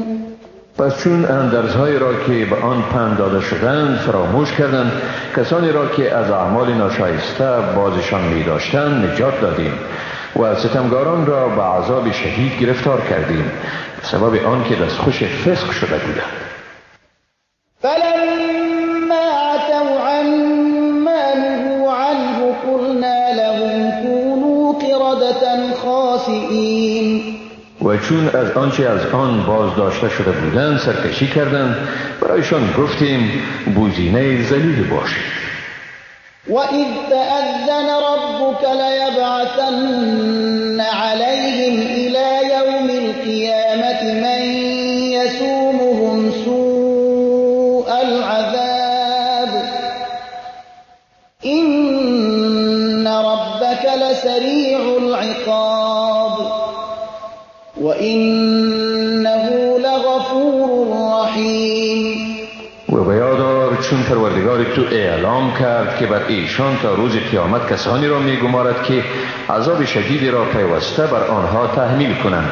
پس چون اندرزهایی را که به آن پند داده شدند فراموش کردند، کسانی را که از اعمال ناشایسته بازشان می داشتند نجات دادیم و ستمگاران را به عذاب شدید گرفتار کردیم به سبب آنکه دستخوش فسق شده بودند. فلما عتوا عما نهوا عنه قلنا لهم كونوا قردة خاسئین. و چون از آنچه از آن باز داشته شده بودند سرکشی کردند، برایشان گفتیم بوزینه ذلیل باشید. وَإِذْ تَأَذَّنَ رَبُّكَ لَيَبْعَثَنَّ عَلَيْهِمْ إِلَى يَوْمِ الْقِيَامَةِ مَن يَسُومُهُمْ سُوءَ الْعَذَابِ إِنَّ رَبَّكَ لَسَرِيعُ الْعِقَابِ وَإِنَّهُ لَغَفُورٌ رَّحِيمٌ. و به یاد آر چون پروردگار تو اعلام کرد که بر ایشان تا روز قیامت کسانی را می‌گمارد که عذاب شدیدی را پیوسته بر آنها تحمیل کنند.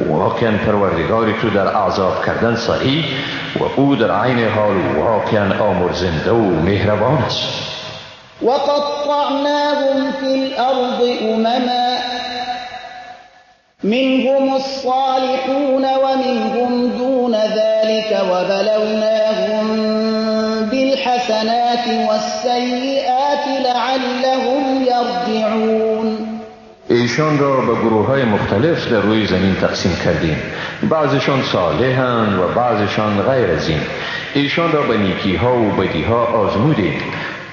واقعا پروردگار تو در عذاب کردن سریع و او در عین حال واقعا آمرزنده و مهربان است. وقطعناهم فی الارض امما منهم الصالحون ومنهم دون ذلك وبلوناهم بالحسنات والسيئات لعلهم يرجعون. ایشان را به گروه های مختلف در روی زمین تقسیم کردیم، بعضشان صالحند و بعضشان غیر از این. ایشان را به نیکی ها و بدی ها آزمودیم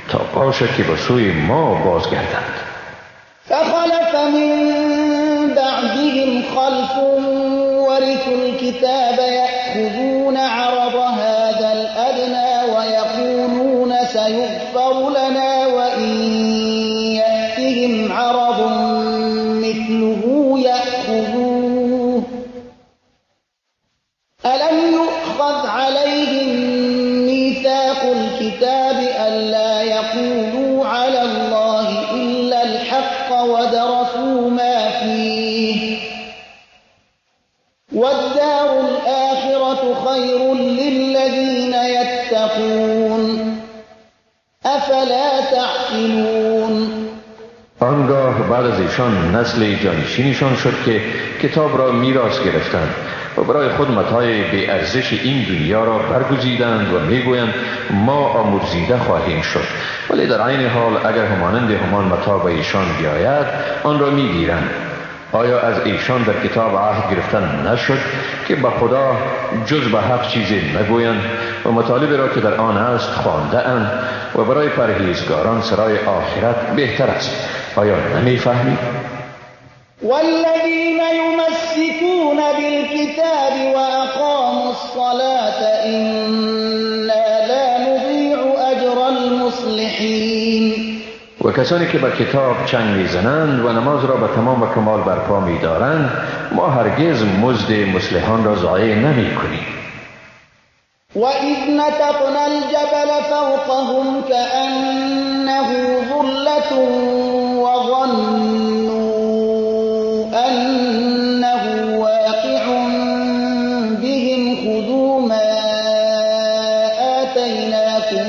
تا باشد که به سوی ما بازگردند. فخلف من بعدهم خلف ورثوا الكتاب يأخذون عرض هذا الأدنى ويقولون سيغفر لنا وإن يأتهم عرض مثله يأخذوه ألم يؤخذ عليهم ميثاق الكتاب ألا يقولوا على الله إلا الحق ودرسوا ما فيه والدار الآخرة خير للذين يتقون أفلا تعقلون. آنگاه بعد از ایشان نسل جانشینشان شد که کتاب را میراث گرفتند و برای خود متاع بی ارزش این دنیا را برگزیدند و میگویند ما آمرزیده خواهیم شد، ولی در عین حال اگر همانند همان متاع به ایشان بیاید آن را میگیرند. آیا از ایشان در کتاب عهد گرفتن نشد که به خدا جز به حق چیزی نگویند و مطالب را که در آن است خوانده اند و برای پرهیزگاران سرای آخرت بهتر است؟ آیا نمیفهمید؟ والذین یمسکون بالکتاب وأقاموا الصلاة إنا لا نضیع اجر المصلحین. و کسانی که به کتاب چنگ میزنند و نماز را به تمام و کمال برپا میدارند، ما هرگز مزد مصلحان را ضایع نمی کنیم. وَإِذْ نَتَقْنَا الْجَبَلَ فَوْقَهُمْ كَأَنَّهُ ظُلَّةٌ وَظَنُّوا أَنَّهُ وَاقِعٌ بِهِمْ خُذُوا مَا آتَيْنَاكُمْ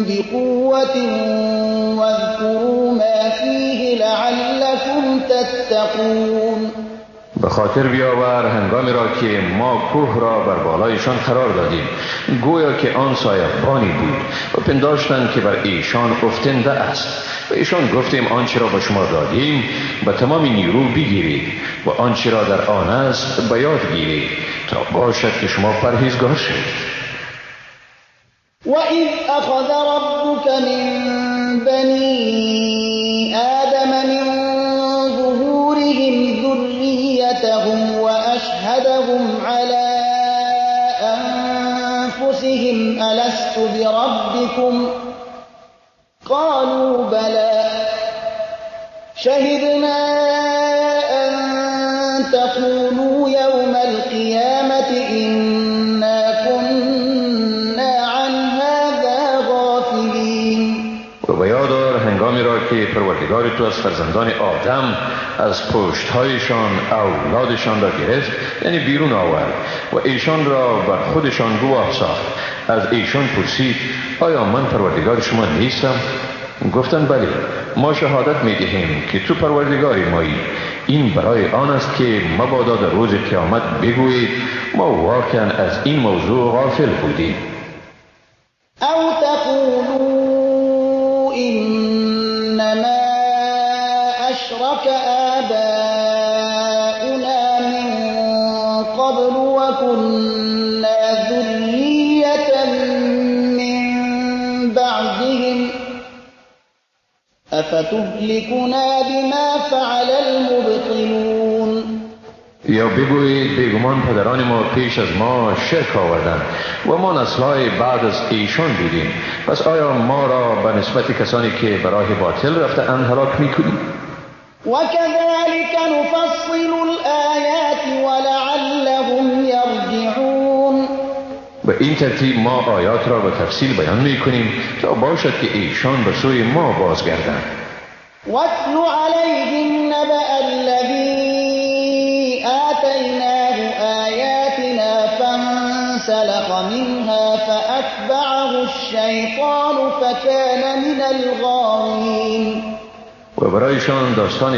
بِقُوَّةٍ وَاذْكُرُوا مَا فِيهِ لَعَلَّكُمْ تَتَّقُونَ. به خاطر بیاور هنگامی را که ما کوه را بر بالایشان قرار دادیم، گویا که آن سایه‌بانی بود و پنداشتند که بر ایشان افتنده است. و ایشان گفتیم آنچه را به شما دادیم به تمام نیرو بگیرید و آنچه را در آن است به یاد گیرید تا باشد که شما پرهیزگار شوید. وَإِذْ أَخَذَ رَبُّكَ مِنْ بَنِي آدَمَ مِنْ ظُهُورِهِمْ ذُرِّيَّتَهُمْ وَأَشْهَدَهُمْ عَلَى أَنفُسِهِمْ أَلَسْتُ بِرَبِّكُمْ قَالُوا بَلَى شَهِدْنَا أَن تَقُولُوا يَوْمَ الْقِيَامَةِ إِنَّا كُنَّا عَنْ هَذَا غَافِلِينَ. و به یاد آر هنگامی را که پروردگار تو از فرزندان آدم از پشتهایشان اولادشان را گرفت، یعنی بیرون آورد و ایشان را بر خودشان گواه ساخت. از ایشان پرسید آیا من پروردگار شما نیستم؟ گفتند بله، ما شهادت میدهیم که تو پروردگار مایی. این برای آن است که مبادا در روز قیامت بگویید ما واقعا از این موضوع غافل بودیم. او تقولوا انما اشرك آباؤنا من قبل وكنا ذرية من بعدهم افتهلكنا بما فعل المبطلون. یا بگویید بیگمان پدران ما پیش از ما شرک آوردند و ما نسل‌های بعد از ایشان بودیم، پس آیا ما را به نسبت کسانی که به راه باطل رفته اند هلاک میکنیم؟ وكذلك نفصل الآیات ولعلهم یرجعون. به این ترتیب ما آیات را به تفصیل بیان میکنیم تا باشد که ایشان به سوی ما بازگردند. واتل علیهم نبأ الذی آتیناه آیاتنا فانسلخ منها فأتبعه الشیطان فکان من الغاوین. و برایشان داستان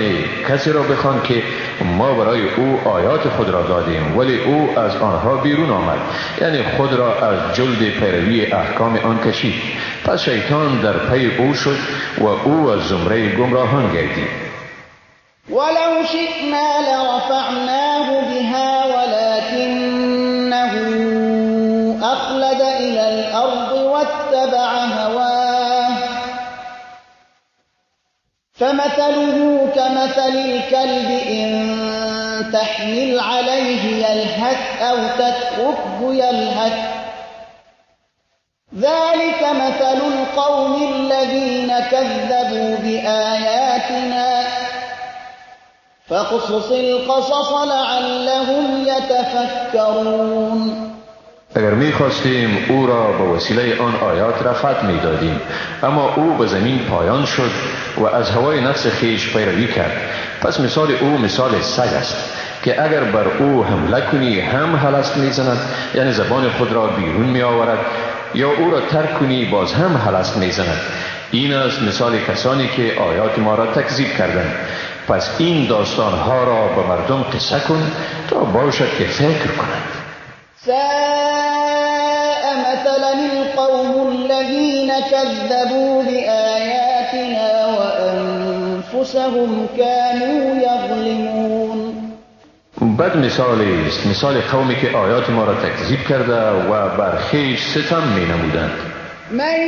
کسی را بخوان که ما برای او آیات خود را دادیم ولی او از آنها بیرون آمد، یعنی خود را از جلد پیروی احکام آن کشید. پس شیطان در پی او شد و او از زمره گمراهان گردید. ولو شئنا لرفعناه بها ولكنه أخلد إلى الأرض واتبع هواه فمثله كمثل الكلب إن تحمل عليه يلهث أو تتركه يلهث ذلك مثل القوم الذين كذبوا بآياتنا فاقصص القصص لعلهم يتفكرون. اگر می‌خواستیم او را به وسیله آن آیات رفعت می‌دادیم، اما او به زمین پایان شد و از هوای نفس خویش پیروی کرد. پس مثال او مثال سگ است که اگر بر او حمله کنی هم هلست می‌زند، یعنی زبان خود را بیرون می‌آورد، یا او را ترک کنی باز هم هلست می‌زند. این است مثال کسانی که آیات ما را تکذیب کردند. پس این داستانها را به مردم قصه کن تا باشد که فکر کنند. ساء مثلا القوم الذين كذبوا بآياتنا وأنفسهم كانوا يظلمون. بد مثالی است مثال قومی که آیات ما را تکذیب کرده و بر خویش ستم می نمودند. من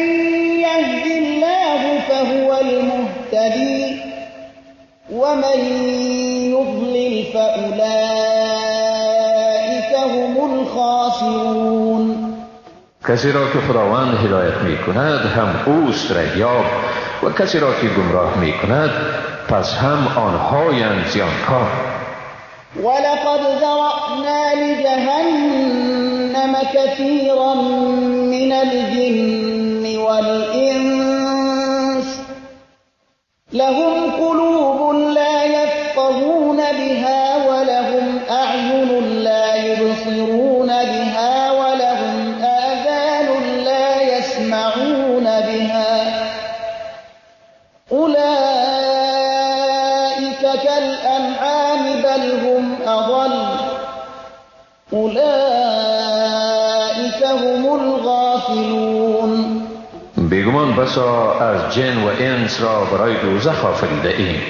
یهد الله فهو المهتدی ومن یضلل فأولئک هم الخاسرون. کسی را که خداوند هدایت می کند هم اوست رهیاب، و کسی را که گمراه می کند پس هم آنهایند زیانکار. ولقد ذرأنا لجهنم كثيرا من الجن والإنس لهم قلوب لا يفقهون بها ولهم أعين لا يبصرون بها ولهم آذان لا يسمعون بها أولئك كالأنعام بل هم أضل أولئك هم الغافلون. بیگمان بسا از جن و انس را برای دوزخ آفریده ایم.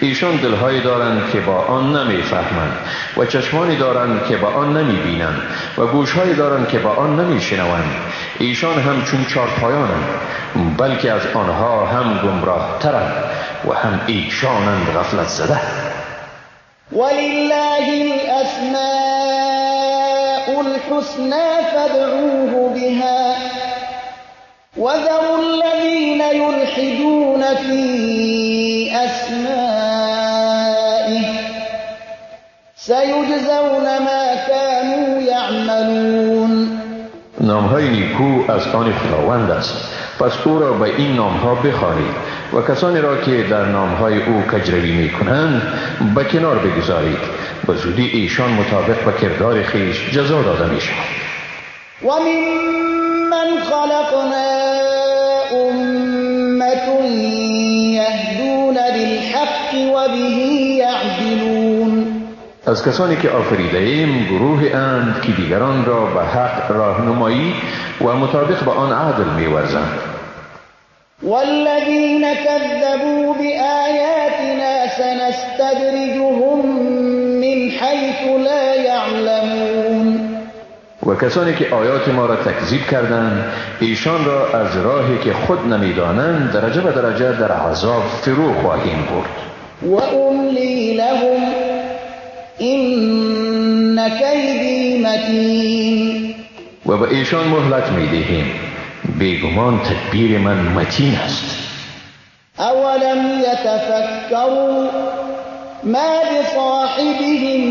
ایشان دلهایی دارند که با آن نمیفهمند و چشمانی دارند که با آن نمیبینند و گوشهایی دارند که با آن نمیشنوند. ایشان هم چون چارپایانند، بلکه از آنها هم گمراه ترند و هم ایشانند غفلت زده. ولله الاسماء الحسنى فادعوه بها وذروا الذين يلحدون في أسمائه سيجزون ما كانوا يعملون. نامهای نیکو از آن خداوند است، پس او را به این نامها بخوانید و کسانی را که در نامهای او کجروی میکنند به کنار بگذارید. به زودی ایشان مطابق به کردار خویش جزا داده میشوند. و ممن خلقنا أمة يهدون بالحق وبه يعدلون. از کسانی که آفریده ایم گروه اند که دیگران را به حق راهنمایی و مطابق به آن عدل می‌ورزند. والذین كذبوا بآیاتنا سنستدرجهم من حیث لا یعلمون. و کسانی که آیات ما را تکذیب کردند ایشان را از راهی که خود نمیدانند درجه به درجه در عذاب فرو خواهیم برد. و املی لهم این کیدی متین. و به ایشان مهلت میدهیم، بیگمان تدبیر من متین است. اولم یتفکروا ما بصاحبهم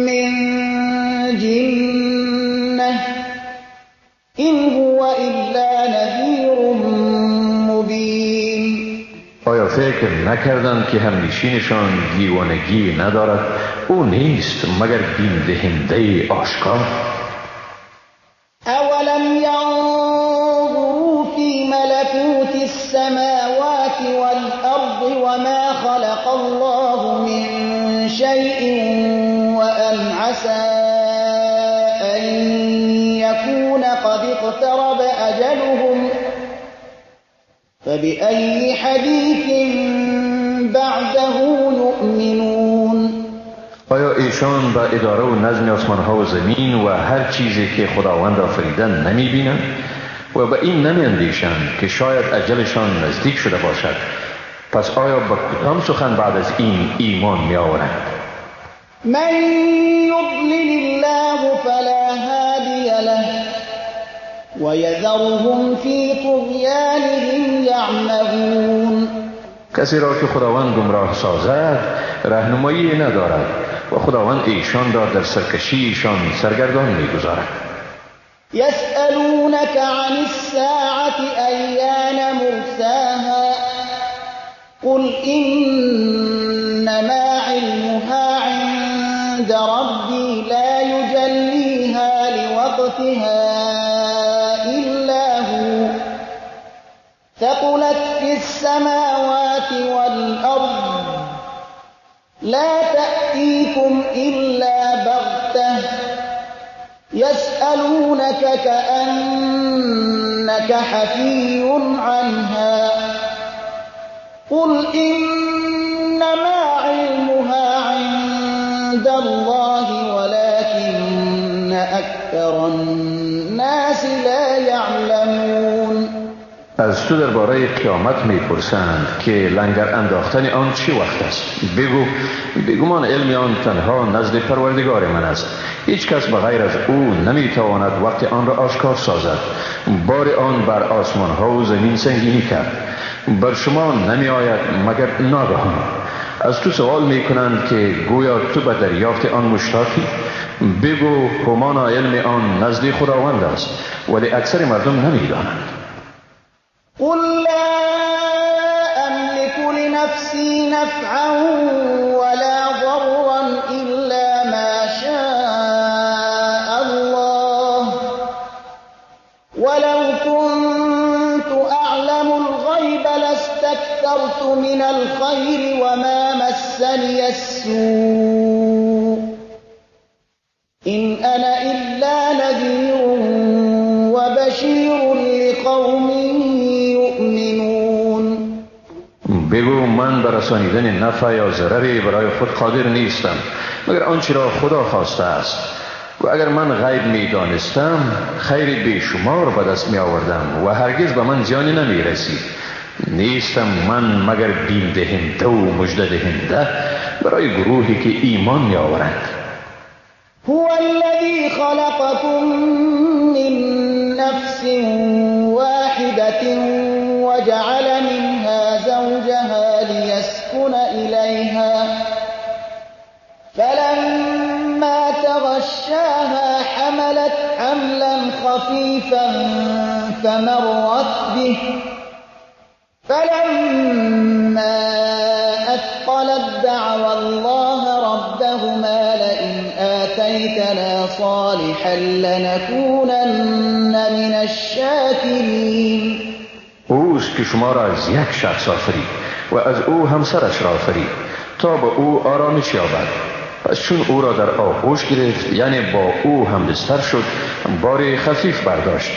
من جنة این هو الا نذیر مبین. آیا فکر نکردند که همنشینشان دیوانگی ندارد؟ او نیست مگر بیم دهنده آشکار. اولم ینظروا فی ملکوت السماوات والارض وما خلق الله من شیء وان عسى ان یکون قد اقترب اجلهم فبأي حدیث بعده یؤمنون. آیا ایشان با اداره و نظم آسمانها و زمین و هر چیزی که خداوند آفریدن نمی بینند و به این نمی اندیشند که شاید اجلشان نزدیک شده باشد؟ پس آیا به کدام سخن بعد از این ایمان می آورند؟ من یضلل الله فلا هادی له ویذرهم فی طغیانهم یعمهون. کسی را که خداوند گمراه سازد راهنمایی ندارد و خداوند ایشان را در سرکشی ایشان سرگردان می‌گذارد. یسألونک عن الساعة ایان مرساها قل انما علمها عند ربی لا یجلیها لوقتها الا هو ثقلت في السماوات والأرض لا تأتيكم إلا بغتة يسألونك كأنك حفي عنها قل إنما علمها عند الله ولكن أكثر الناس لا يعلمون. از تو درباره قیامت میپرسند که لنگر انداختن آن چه وقت است؟ بگو بیگمان علم آن تنها نزد پروردگار من است، هیچ کس به غیر از او نمیتواند وقت آن را آشکار سازد. بار آن بر آسمان ها و زمین سنگینی کرد، بر شما نمی آید مگر ناگهان. از تو سوال می کنند که گویا تو به دریافت آن مشتاقی؟ بگو همانا علم آن نزد خداوند است، ولی اکثر مردم نمی دانند. قل لا أملك لنفسي نفعا ولا ضرا إلا ما شاء الله ولو كنت أعلم الغيب لاستكثرت من الخير وما مسني السوء إن أنا إلا نذير وبشير لقوم يؤمنون. بگو من به رسانیدن نفع یا ضرری برای خود قادر نیستم مگر آنچه را خدا خواسته است، و اگر من غیب می دانستم خیر بیشمار به دست می آوردم و هرگز به من زیانی نمی رسید. نیستم من مگر بیم دهنده و مژده دهنده برای گروهی که ایمان می آورند. هو الذي خلقكم من نفس واحدة وجعل منها زوجها ليسكن إليها فلما تغشاها حملت حملا خفيفا فمرت به فلما أثقلت دعوا الله ربهما لئن آتيتنا صالحا لنكونن من الشاكرين. اوست که شما را از یک شخص آفرید و از او همسرش را آفرید تا به او آرامش یابد. پس چون او را در آغوش گرفت، یعنی با او همبستر شد، بار خفیف برداشت.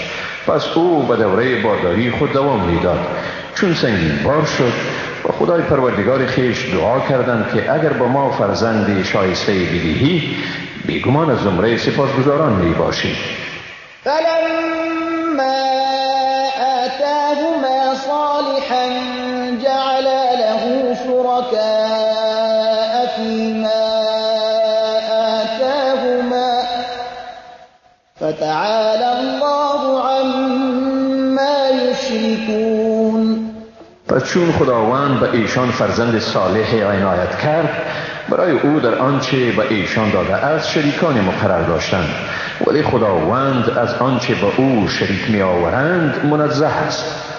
پس او به دوره بارداری خود دوام میداد. چون سنگین بار شد با خدای پروردگار خویش دعا کردند که اگر با ما فرزند شایسته بدهی بیگمان از زمره سپاسگزاران می باشی. فلما آتاهما صالحا جعلا له شركاء فيما آتاهما فتعالى الله عما يشركون. پس چون خداوند به ایشان فرزند صالح عنایت کرد، برای او در آنچه به ایشان داده است شریکان مقرر داشتند، ولی خداوند از آنچه به او شریک می آورند منزه است.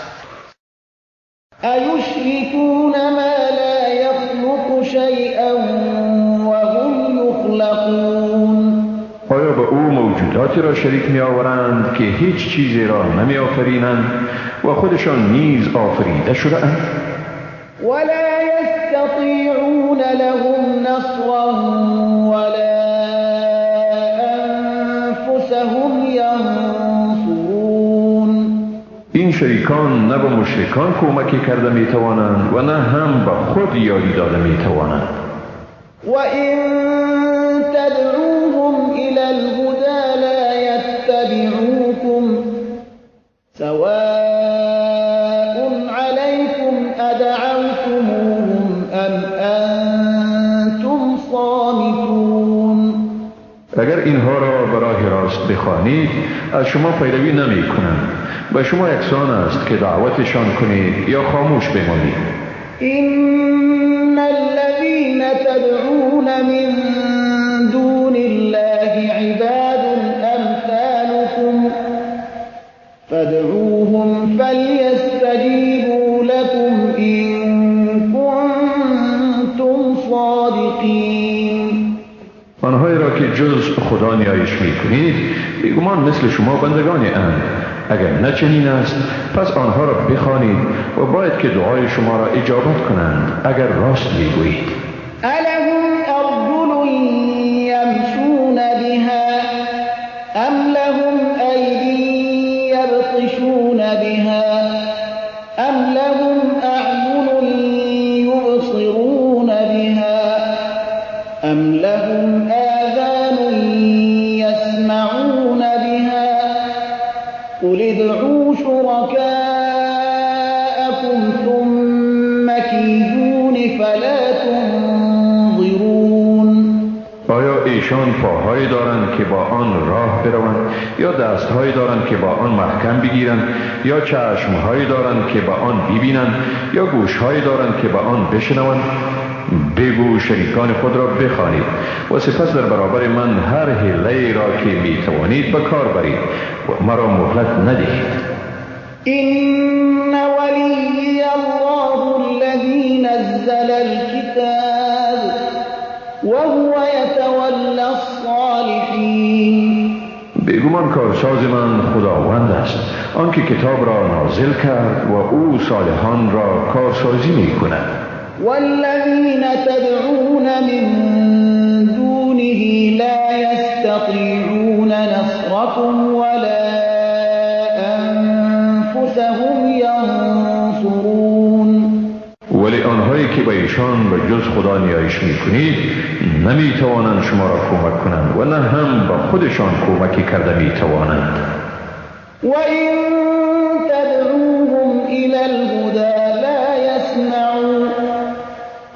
ایشرکون ما لا یخلق شیئا وهم یخلقون. آیا به او موجوداتی را شریک می آورند که هیچ چیزی را نمی آفرینند و خودشان نیز آفریده شده اند؟ ولا يستطيعون لهم نصرا ولا أنفسهم ينصرون. این شریکان نه به مشرکان کمکی کرده می توانند و نه هم به خود یاری داده می توانند. وإن تدعوهم إلى الهدى لا يتبعوكم سواء عليكم أدعوتموهم أم أنتم صامتون. اگر اینها را به راه راست بخوانید از شما پیروی نمی کنند. به شما یکسان است که دعوتشان کنید یا خاموش بمانید. إن الذين تدعون من دون الله عباد أمثالكم فادعوهم فليستجيبوا لكم إن كنتم صادقين. آنهایی را که جز خدا نیایش می‌کنید بیگمان مثل شما بندگانی اند. اگر نه چنین است پس آنها را بخوانید و باید که دعای شما را اجابت کنند اگر راست میگویید. ألهم أرجل يمشون بها أم لهم أيدي يبطشون بها أم لهم أعين يبصرون بها أم لهم آذان يسمعون بها قل ادعوا شركاءكم ثم كيدون فلا تنظرون. آیا ایشان پاهایی دارند که با آن راه بروند، یا دستهایی دارند که با آن محکم بگیرند، یا چشمهایی دارند که با آن ببینند، یا گوشهایی دارند که با آن بشنوند؟ بگو شریکان خود را بخوانید و سپس در برابر من هر حیله را که می توانید به کار برید و مرا مهلت ندهید. إن ولیی الله الذی نزل الكتاب وهو یتولی الصالحین. بیگمان کارساز من خداوند است، آنکه کتاب را نازل کرد و او صالحان را کارسازی می کند. والذین تدعون من دونه لا یستطیعون نصرکم ولا انفسهم ینصرون. ولی آنهایی که به ایشان به جز خدا نیایش میکنید نمیتوانند شما را کمک کنند و نه هم به خودشان کمکی کرده میتوانند. و این تدعوهم الی الهدی لا یسمعوا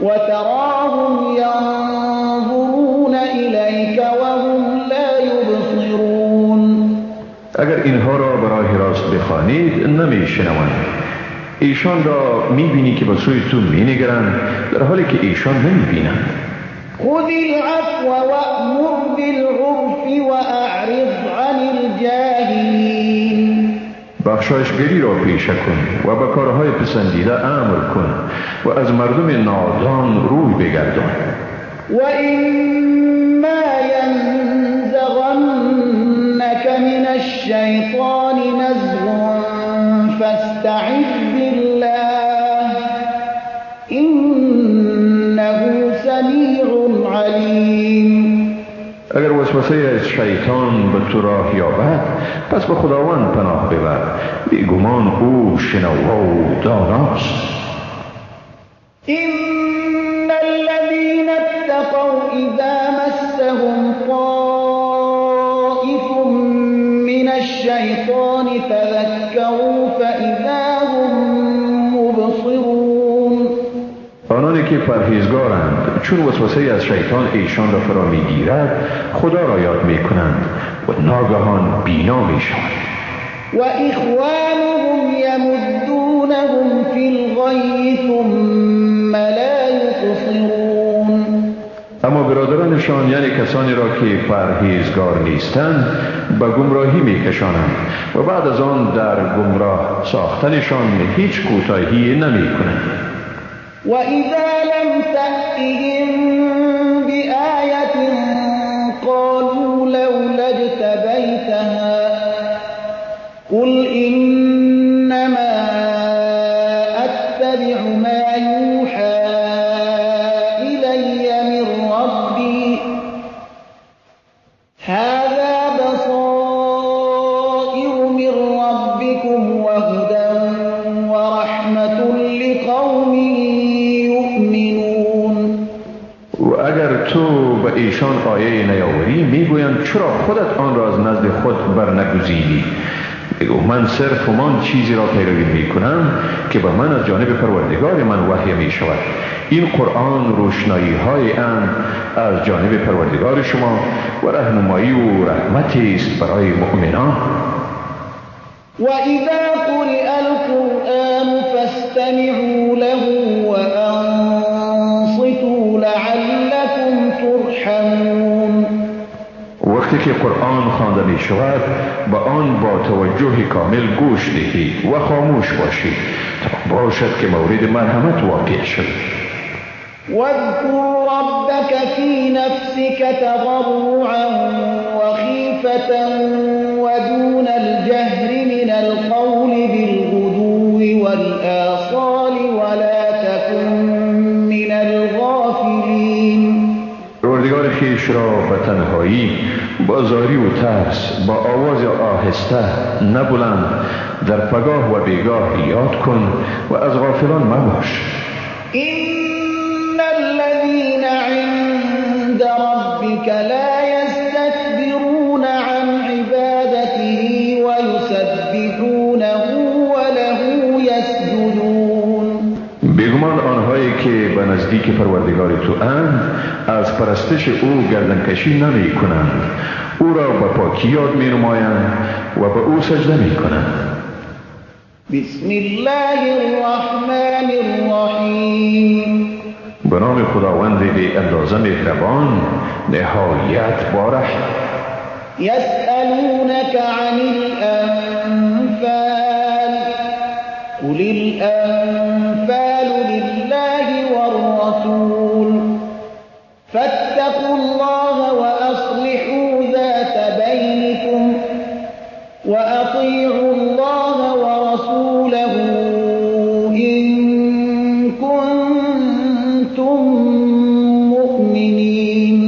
و تراهم ینظرون الیک وهم لا یبصرون. اگر اینها را براه راست بخوانید نمیشنوند. ایشان را میبینی که به سوی تو مینگرند در حالی که ایشان نمیبینند. خذ العفو وأمر بالعرف وأعرض عن الجاهلین. بخشایشگری را پیشه کن و به کارهای پسندیده امر کن و از مردم نادان روی بگردان. و اما ینزغنک من الشیطان نزغ فاستعذ بالله انه سمیع علیم. اگر وسوسه از شیطان به تو راه یابد پس به خداوند پناه ببر، بیگمان او شنوا و داناست. ان الذین اتقوا اذا مسهم طائف من الشیطان تذکروا فاذا هم مبصرون. آنانی که پرهیزگارند چون وسوسه از شیطان ایشان را فرا میگیرد خدا را یاد میکنند و ناگهان بینا میشوند. و اخوانهم یمدونهم فی الغی ثم لا یقصرون. اما برادرانشان یعنی کسانی را که پرهیزگار نیستند به گمراهی میکشانند و بعد از آن در گمراه ساختنشان هیچ کوتاهی نمیکنند. و اذا لم تأتهم بآیة قالوا لولا اجتبیتها قل انما اتبع ما یوحى الی من ربی هذا بصائر من ربکم وهدى ورحمة لقوم یؤمنون. و اگر تو به ایشان آیه نیاوری میگویند چرا خودت آن را از نزد خود برنگزیدی؟ بگو من صرف همان چیزی را پیروی میکنم که به من از جانب پروردگار من وحی می شود. این قرآن روشنایی های اند از جانب پروردگار شما و رهنمایی و رحمتی است برای مؤمنان. و اذا قرئ القرآن فاستمعوا له وانصتوا لعلكم ترحمون. وقتی که قرآن خوانده می شود به آن با توجه کامل گوش دهید و خاموش باشید تا باشد که مورد مرحمت واقع شد. واذکر ربک فی نفسک تضرعا وخیفة ودون الجهر من القول بالغدو والآصال ولا تکن من الغافلین. پروردگار خویش را به تنهایی با زاری و ترس با آواز آهسته نه بلند در پگاه و بیگاه یاد کن و از غافلان مباش. إن الذين عند ربك لا يستكبرون عن عبادته ويسبحونه وله يسجدون. بیگمان آنهایی که به نزدیک پروردگار تو اند از پرستش او گردنکشی نمی کنند، او را به پاکی یاد می نمایند و به او سجده می کنند. بسم الله الرحمن الرحیم. به نام خداوند بی اندازه مهربان، نهایت بارحم. یسألونک عن الانفال قل الانفال لله والرسول فاتقوا الله وأصلحوا ذات بينكم وأطيعوا الله ورسوله إن كنتم مؤمنين.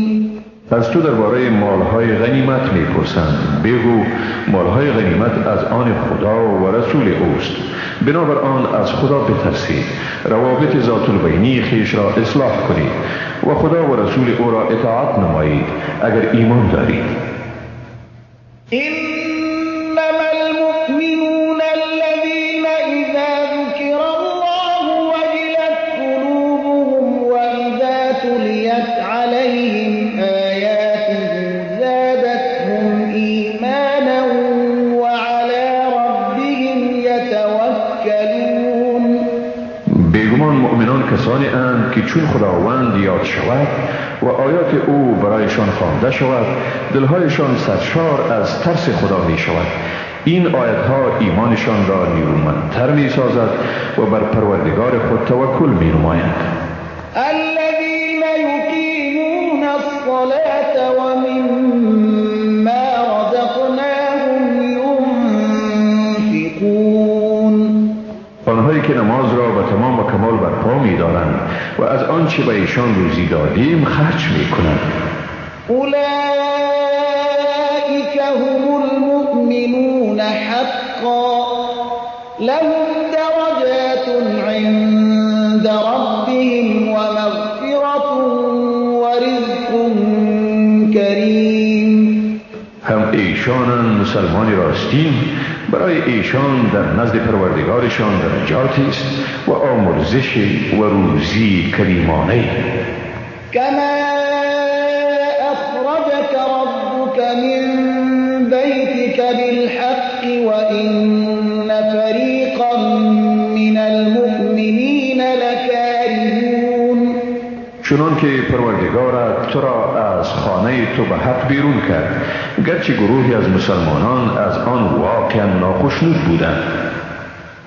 از تو درباره مالهای غنیمت میپرسند. بگو مالهای غنیمت از آن خدا و رسول اوست، بنابر آن از خدا بترسید، روابط ذات البینی خویش را اصلاح کنید و خدا و رسول او را اطاعت نمایید اگر ایمان دارید. انما المؤمنون الذين اذا ذكر الله وجلت قلوبهم واذا تليت عليهم آياته زادتهم ایمانا وعلى ربهم يتوكلون. بیگمان مؤمنان کسانی اند که چون خداوند یاد شود و آیات او برایشان خوانده شود، دلهایشان سرشار از ترس خدا می شود. این آیتها ایمانشان را نیرومندتر می سازد و بر پروردگار خود توکل می نمایند. الذين يقيمون الصلاة ومما رزقناهم ينفقون. آنهایی که نماز را به تمام و کمال برپا می دارند و از آنچه به ایشان روزی دادیم خرج می کنند. اولئک هم المؤمنون حقا لهم درجات عند ربهم ومغفرة ورزق کریم. هم ایشانند مسلمان راستین، برای ایشان در نزد پروردگارشان درجاتی است و آمرزش و روزی کریمانه. کما اخرجک ربک من بیتک بالحق وان فریقا من المؤمنین لکارهون. چنان که پروردگارت تو را از خانه تو به حق بیرون کرد، گرچه گروهی از مسلمانان از آن واقعا ناخشنود بودند.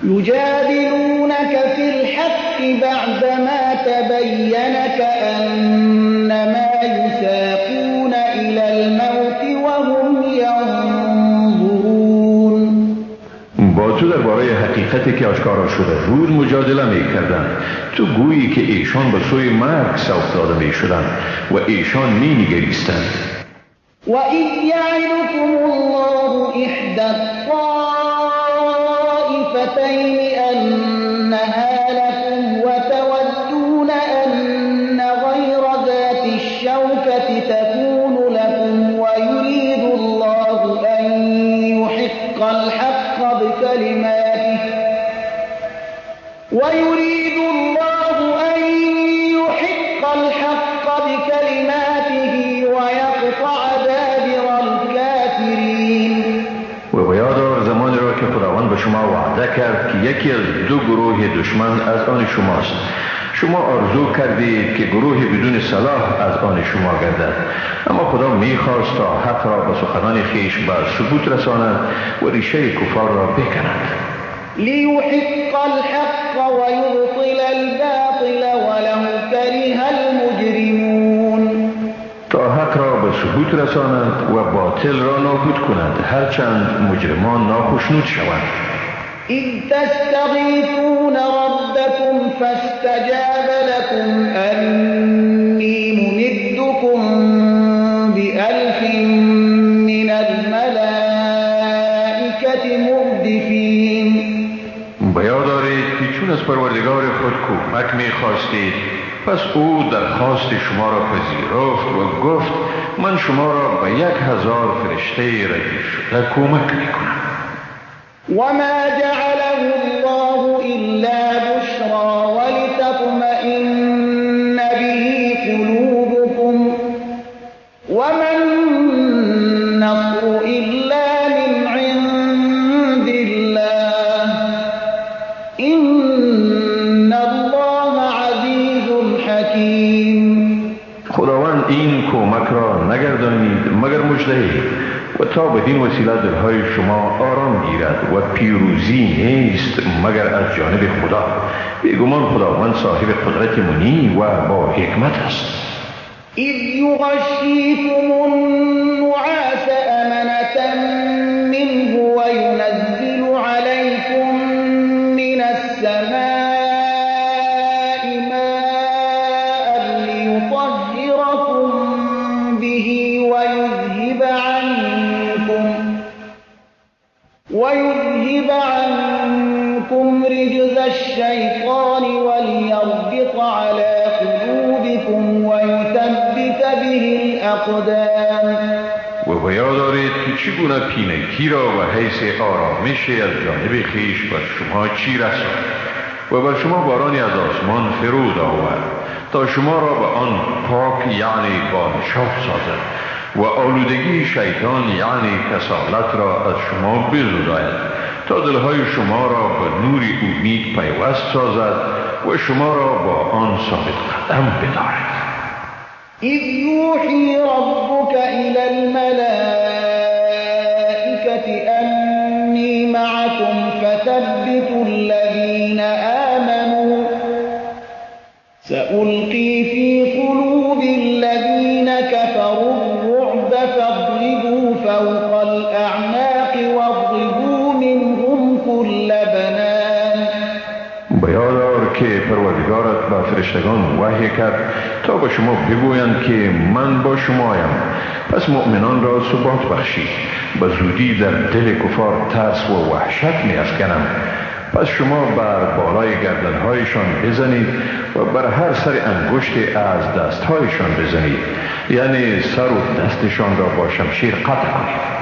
یجادلونک فی الحق بعدما تبین کأنما یساقون الی الموت وهم ینظرون. با تو درباره حقیقتی که آشکارا شده بود مجادله می کردند. تو گویی که ایشان به سوی مرگ سوق داده می شدند و ایشان می نگریستند. وَإِذْ يَعِدُكُمُ اللَّهُ إِحْدَى الطَّائِفَتَيْنِ أَنَّهَا لَكُمْ وَتَوَدُّونَ أَنَّ غَيْرَ ذَاتِ الشَّوْكَةِ تَكُونُ لَكُمْ وَيُرِيدُ اللَّهُ أَن يُحِقَّ الْحَقَّ بِكَلِمَاتِهِ وَيُرِيدُ اللَّهُ أَن يُحِقَّ الْحَقَّ بِكَلِمَاتِهِ وَيَقْطَعَ دَابِرَ الْكَافِرِينَ. و به یاد آور زمانی را که خداوند به شما وعده کرد که یکی از دو گروه دشمن از آن شماست. شما آرزو کردید که گروه بدون صلاح از آن شما گردد، اما خدا میخواست تا حق را به سخنان خویش به ثبوت رساند و ریشه کفار را بکند. لیحق الحق ویبطل الباطل ولو کره المجرمون. تا حق را به ثبوت رساند و باطل را نابود کند، هرچند مجرمان ناخشنود شوند. اذ تستغیثون ربکم فاستجاب لكم انی ممدکم بألف من الملائکة مردفین. به یاد دارید که چون از پروردگار خود کمک می‌خواستید، پس او درخواست شما را پذیرفت و گفت من شما را به 1000 فرشته ردیف شده کمک می‌کنم. وما جعله الله إلا بشرى ولتطمئن به قلوبكم وما النصر إلا من عند الله إن الله عزيز حكيم. را نگردانید مگر مژده و تا بدین وسیله دلهای شما آرام گیرد و پیروزی نیست مگر از جانب خدا. بیگمان خداوند صاحب قدرت منی و با حکمت است. اذ یغشیکم النعاس امنة منه وینزل علیکم من السماء ماء لیطهرکم به ويذهب عنكم رجز الشيطان وليربط على قلوبكم ويثبت به الأقدام. و به یاد دارید که چگونه پینکی را به حیث آرامش از جانب خویش بر شما چیره ساخت و بر شما بارانی از آسمان فرود آورد تا شما را به آن پاک یعنی با نشاط سازد و آلودگی شیطان یعنی کسالت را از شما بزداید تا دلهای شما را به نور امید پیوست سازد و شما را با آن ثابت قدم بدارد. اذ یوحی ربک الی الملائکة انی معکم فثبتوا الذین آمنوا سألقی فی قلوب الذین كفروا الرعب فاضربوا فوق الأعناق واضربوا منهم كل بنان. بیادار که پروردگارت به فرشتگان وحی کرد تا به شما بگویند که من با شمایم، پس مؤمنان را ثبات بخشید. به زودی در دل کفار ترس و وحشت می افکنم، پس شما بر بالای گردنهایشان بزنید و بر هر سر انگشت از دستهایشان بزنید، یعنی سر و دستشان را با شمشیر قطع کنید.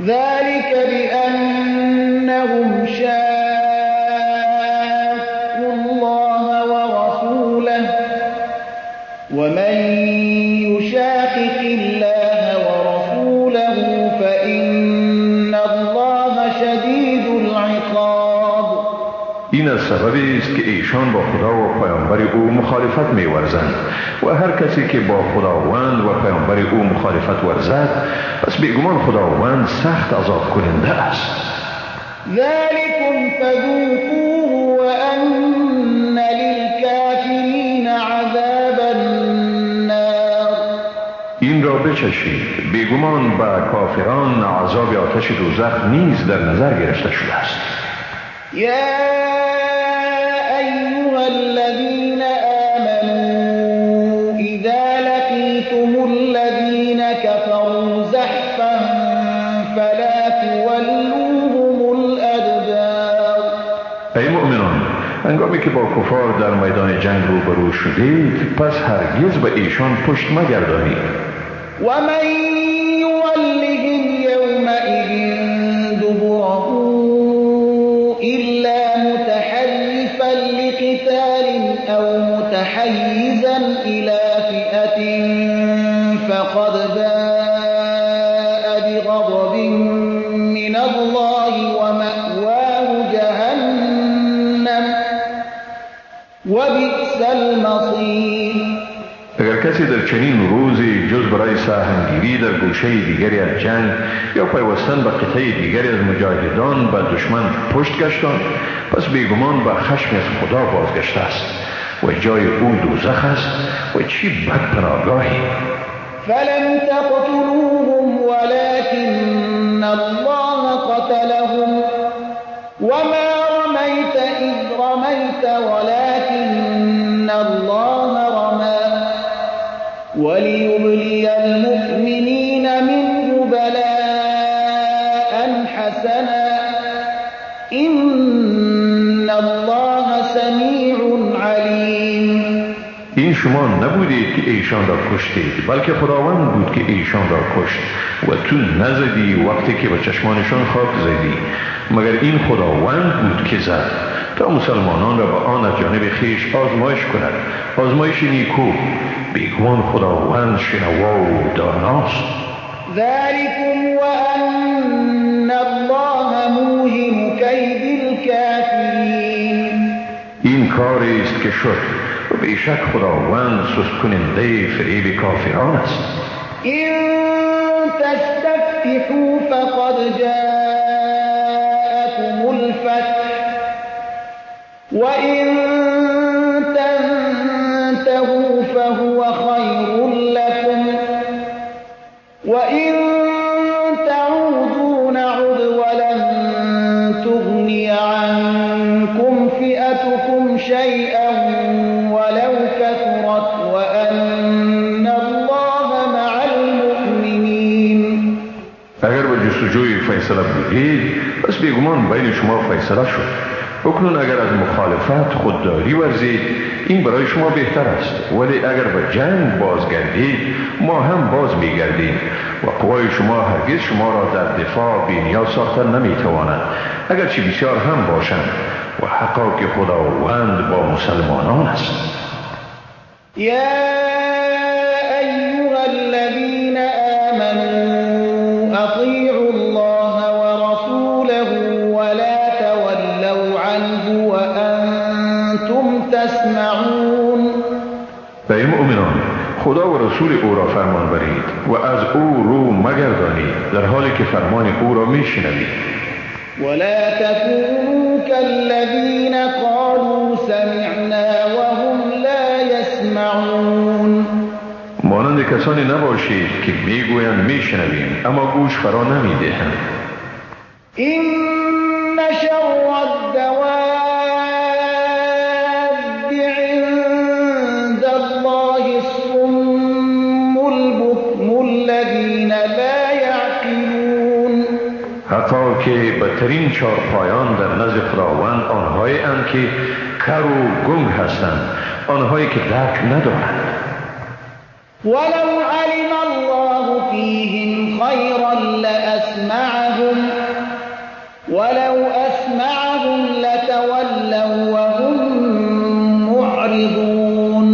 ذلك بأنهم شاقوا الله ورسوله ومن يشاقق الله ورسوله فإن الله شدید العقاب. این از سببی است که ایشان با خدا و پیامبر او مخالفت می‌ورزند و هر کسی که با خداوند و پیامبر او مخالفت ورزد پس بیگمان خداوند سخت عذاب کننده است. ذلكم فذوقوه وأن للكافرین عذاب النار. این را بچشید، بیگمان به کافران عذاب آتش دوزخ نیز در نظر گرفته شده است. یا ایها الذین آمنوا اذا لقیتم الذین كفروا زحفا فلا تولوهم الادبار. ای مؤمنان، هنگامی که با کفار در میدان جنگ روبرو شدید پس هرگز به ایشان پشت مگردانید. و من یولهم یومئذ دبره إلا متحرفا لقتال أو متحيزا إلى فئة فقد باء بغضب من الله ومأواه جهنم وبئس المصير. اگر کسی در چنین روزی جز برای سهمگیری در گوشه دیگری از جنگ یا پیوستن به قطعه دیگری از مجاهدان به دشمن پشت گشتان، پس بیگمان به خشم از خدا بازگشته است و جای او دوزخ است و چی بد پناهگاهی. فلم تقتلوهم ولكن الله قتلهم وما رمیت اذ رمیت ولكن الله رمی وليبلي المؤمنين منه بلاء حسنا إن الله سميع عليم. این شما نبودید که ایشان را کشتید، بلکه خداوند بود که ایشان را کشت و تو نزدی وقتی که به چشمانشان خاک زدی، مگر این خداوند بود که زد تا مسلمانان را به آن از جانب خویش آزمایش کند، آزمایش نیکو. بیگمان خداوند شنوا و داناست. ذلكم وأن الله موهن کید الکافرین. این کاری است که شد و بیشک خداوند سست کننده فریب کافران است. إن تستفتحوا فقد جاءكم الفتح وإن تنتهوا فهو خير لكم وإن تعودوا نعد ولن تغني عنكم فئتكم شيئا ولو كثرت وأن الله مع المؤمنین. اگر به جستجوی فیصله بودید پس بیگمان بین شما فیصله شد. اکنون اگر از مخالفت خودداری ورزید این برای شما بهتر است، ولی اگر به جنگ بازگردید ما هم باز میگردیم و قوای شما هرگز شما را در دفاع بی‌نیاز ساخته نمیتواند، اگرچه بسیار هم باشند، و حقا که خداوند با مسلمانان است. یا ایها الذین آمنوا اطیعوا الله ورسوله ولا تولوا عنه وانتم تسمعون. ای مؤمنان، خدا و رسول او را فرمان برید و از او رو مگردانید در حالی که فرمان او را میشنوید. ولا تكونوا كالذين قالوا سمعنا وهم لا يسمعون. مانند کسانی نباشید که میگویند میشنویم اما گوش فرا نمیدهند. إن شر الدواب عند الله الصم البكم الذين لا يعقلون. حتی که بدترین چارپایان در نزد خداوند آنهایی اند که کر و گنگ هستند، آنهایی که درک ندارند. ولو علم الله فيهم خيرا لأسمعهم ولو أسمعهم لتولوا وهم معرضون.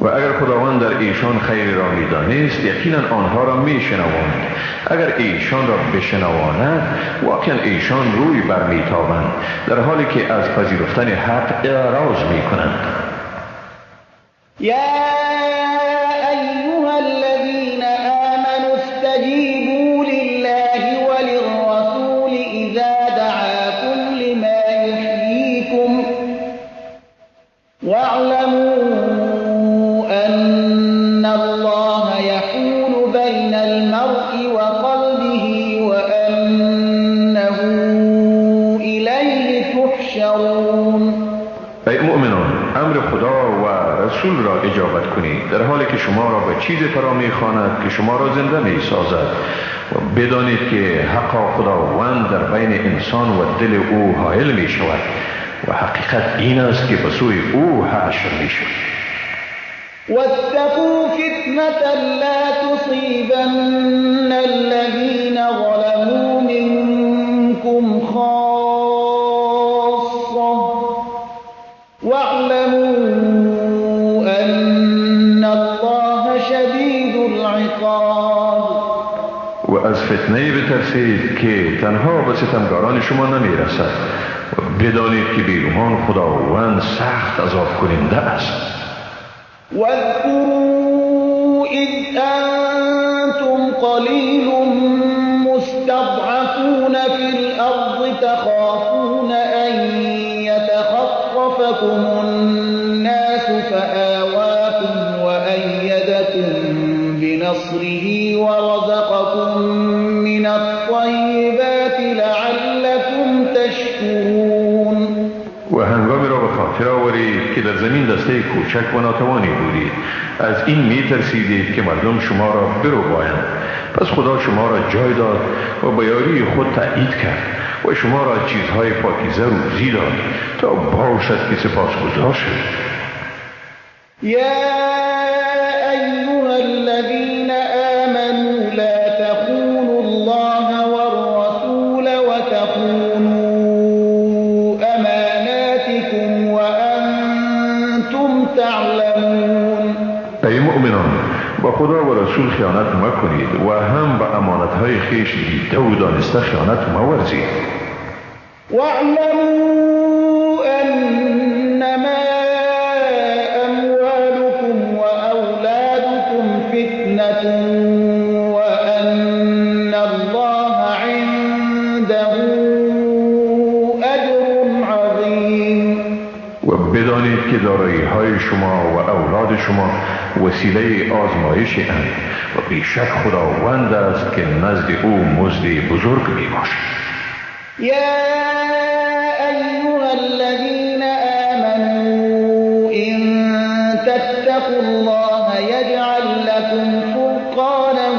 و اگر خداوند در ایشان خیر را میدانست یقینا آنها را میشنواند. اگر ایشان را بشنواند واقعا ایشان روی برمیتابند، در حالی که از پذیرفتن حق اعراض میکنند. یا ایها الذین آمنوا استجیبوا لله وللرسول اذا دعاکم لما یحییکم واعلموا أن الله يحول بين المرء وقلبه وأنه إليه تحشرون. ای مؤمنان، امر خدا و رسول را اجابت کنید در حالی که شما را به چیز فرا می‌خواند که شما را زنده می‌سازد، و بدانید که حقا خداوند در بین انسان و دل او حائل می‌شود و حقیقت این است که به سوی او حشر می‌شود. واتقوا فتنة لا تصيبن الذين ظلموا منكم خاصة واعلموا أن الله شديد العقاب. و از فتنه بترسید که تنها به ستمگاران شما نمیرسد، و بدانید که بیگمان خداوند سخت عذاب کننده است. واذكروا إذ أنتم قليل مستضعفون في الأرض تخافون أن يتخطفكم الناس فآواكم وأيدكم بنصره ورزقكم من الطيبات لعلكم تشكرون. و هنگامی را به خاطر آورید که در زمین دسته کوچک و ناتوانی بودید، از این میترسیدید که مردم شما را بربایند، پس خدا شما را جای داد و با یاری خود تأیید کرد و شما را چیزهای پاکیزه روزی داد تا باشد که سپاسگزار شوید. یا ایها الذین آمنوا لا تخونوا الله والرسول وتخونوا اماناتكم وانتم تعلمون. ای مؤمنان، با خدا و رسول خیانت مکنید و هم به امانتهای خویش دیده و دانسته خیانت مورزید. واعلموا انما اموالكم واولادكم فتنة که دارایی های شما و اولاد شما وسیله آزمایش اند و بیشک خداوند است که نزد او مزد بزرگ می باشد. یا ایها الذین آمنوا ان تتقوا الله یجعل لكم فرقانا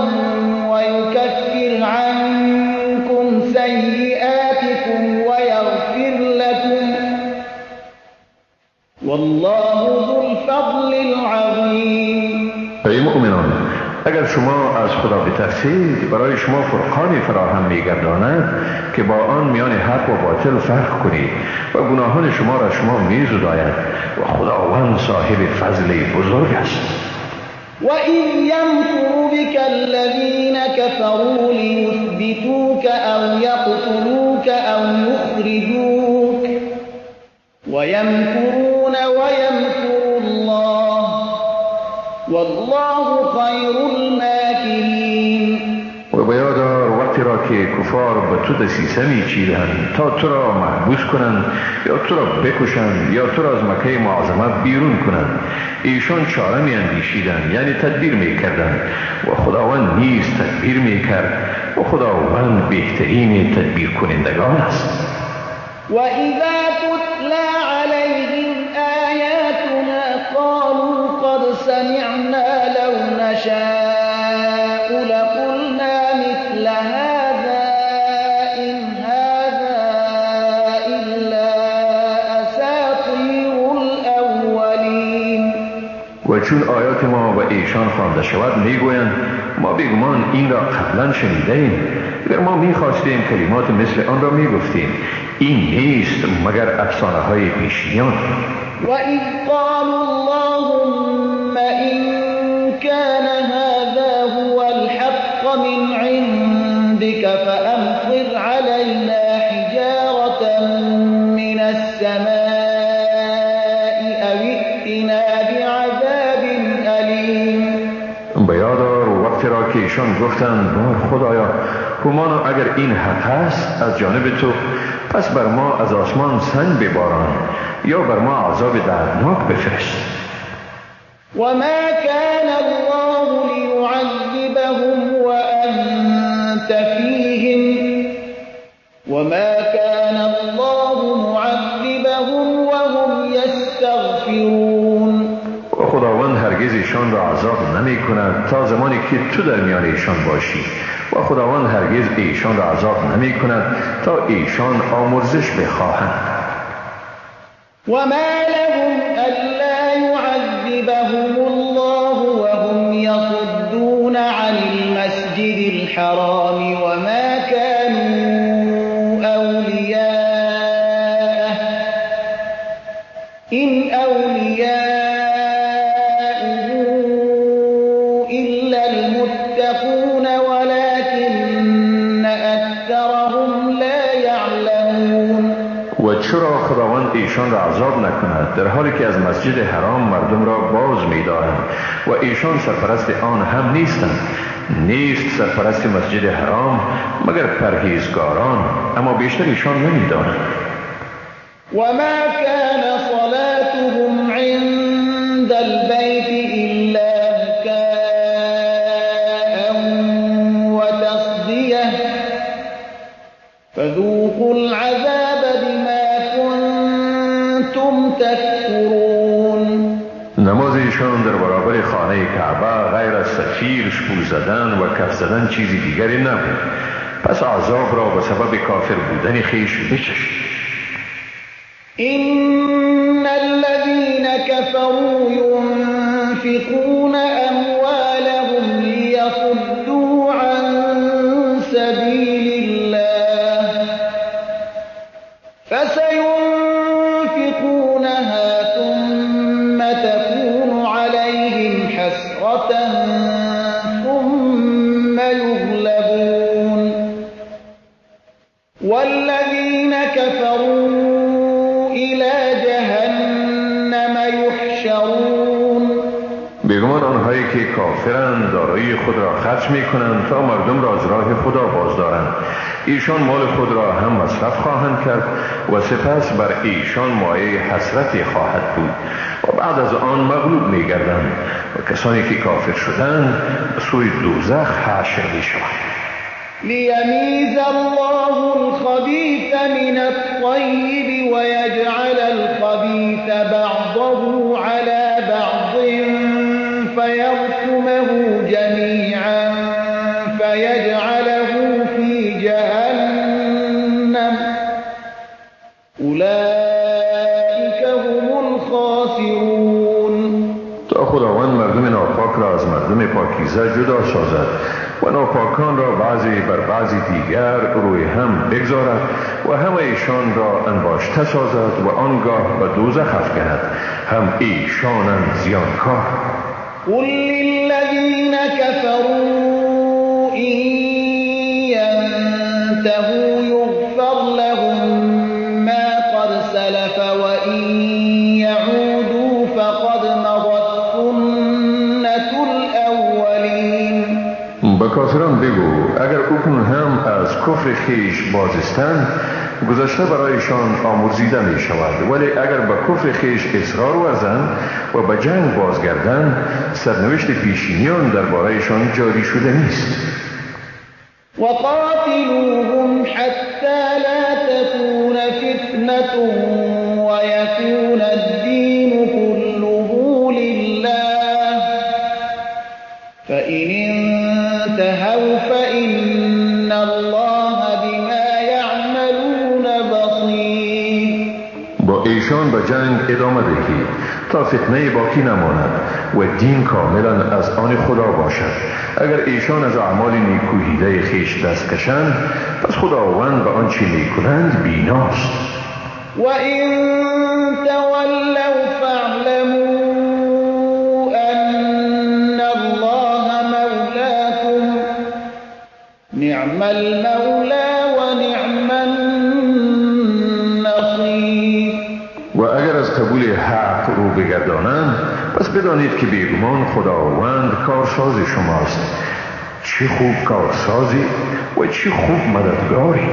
ویکفر عنكم سیئاتكم ویغفر لكم والله ذو الفضل العظیم. ای مؤمنان، اگر شما از خدا بترسید برای شما فرقانی فراهم می‌گرداند که با آن میان حق و باطل فرق کنید و گناهان شما را شما می‌زداید و خداوند صاحب فضل بزرگ است. وَإِذْ يَمْكُرُ بِكَ الَّذِينَ كَفَرُوا لِيُثْبِتُوكَ أَوْ يَقْتُلُوكَ أَوْ يُخْرِجُوكَ وَيَمْكُرُونَ وَيَمْكُرُ الله والله خیر الماکرین. و به یاد آور وقتی را که کفار به تو دسیسه میچیدند تا تو را محبوس کنند یا تو را بکشند یا تو را از مکه معظمه بیرون کنند. ایشان چاره میاندیشیدند، یعنی تدبیر میکردند و خداوند نیز تدبیر میکرد و خداوند بهترین تدبیر کنندگان است. وَإِذَا تُتْلَى عَلَيْهِمْ آيَاتُنَا قَالُوا قَدْ سَمِعْنَا لَوْ نَشَاءُ لَقُلْنَا مِثْلَ هَذَا إِنْ هَذَا إِلَّا أَسَاطِيرُ الْأَوَّلِينَ. و چون آیات ما به ایشان خوانده شود میگویند ما بیگمان این را قبلا شنیده ایم، اگر ما میخواستیم کلمات مثل آن را میگفتیم، این نیست مگر افسانه های پیشینیان. وَإِذْ قَالُوا اللَّهُمَّ إِنْ كَانَ هَذَا هُوَ الْحَقَّ مِنْ عِنْدِكَ فَأَمْطِرْ عَلَيْنَا حِجَارَةً مِنَ السَّمَاءِ أَوِ ائْتِنَا بِعَذَابٍ أَلِيمٍ. به یاد آور وقتی را که ایشان گفتند بار خدایا، همانا اگر این حق است از جانب تو، پس بر ما از آسمان سنگ بباران یا بر ما عذاب دردناک بفرست. و ما کان الله لیعذبهم وانت فیهم و ما کان الله معذبهم وهم یستغفرون. و خداوند هرگز ایشان را عذاب نمی کند تا زمانی که تو در میان ایشان باشی و خداوند هرگز ایشان را عذاب نمی کند تا ایشان آمرزش بخواهند. و ما لهم الا يعذبهم الله وهم يصدون عن المسجد الحرام وما كانوا أولياءه إن أولياؤه إلا المتقون ولكن أكثرهم لا يعلمون. و چرا خداوند ایشان را عذاب نکند در حالی که از مسجد حرام مردم را باز می‌دارند و ایشان سرپرست آن هم نیستند؟ نیست سرپرست مسجد حرام مگر پرهیزگاران، اما بیشتر ایشان نمی‌دانند. و ما كان صلاتهم عند البيت إلا مكاء وتصدية فذوقوا العذاب بما كنتم تكفرون. نماز ایشان در برابر خانه کعبه غیر از صفیر، شپول زدن و کف زدن چیزی دیگری نبود. پس عذاب را به سبب کافر بودن خویش بچشید. إن الذين كفروا ينفقون أموالهم ليصدوا عن سبيل الله فسينفقونها ثم تكون عليهم حسرة ثم يغلبون والذين كفروا إلى جهنم که کافرند دارایی خود را خرج میکنند تا مردم را از راه خدا بازدارند. ایشان مال خود را هم مصرف خواهند کرد و سپس بر ایشان مایه حسرتی خواهد بود و بعد از آن مغلوب میگردند و کسانی که کافر شدند به سوی دوزخ حشر میشوند. لیمیز الله الخبیث من الطیب ویجعل الخبیث بعضه علی بعض فیرکمه جمیعا فیجعله فی جهنم اولئک هم الخاسرون. تا خداوند مردم ناپاک را از مردم پاکیزه جدا سازد و ناپاکان را بعضی بر بعضی دیگر روی هم بگذارد و همه ایشان را انباشته سازد و آنگاه به دوزخ افکند، هم ایشانند زیانکار. قل للذین كفروا إن ينتهوا يغفر لهم ما قد سلف وإن يعودوا فقد مضت سنة الأولين. به کافران بگو اگر اکنون هم از کفر خیش بازستند گذشته برایشان آمرزیده می شود، ولی اگر به کفر خیش اصرار ورزند و به جنگ بازگردند سرنوشت پیشینیان دربارهشان جاری شده نیست. وقاتلوهم حتی لا تكون فتنة ويكون الدين كله لله فإن انتهوا فإن الله بما يعملون بصير. با ایشان به جنگ ادامه دهید تا فتنه باقی نماند و دین کاملا از آن خدا باشد. اگر ایشان از اعمال نیکوهیده خویش دست کشند پس خداوند به آنچه میکنند بیناست. و این تولوا فاعلموا ان الله مولاکم نعم المولا و نعم النصیر. و اگر از قبول حق رو بگردانند پس بدانید که بیگمان خداوند کارساز شماست. چه خوب کارسازی و چه خوب مددگاری.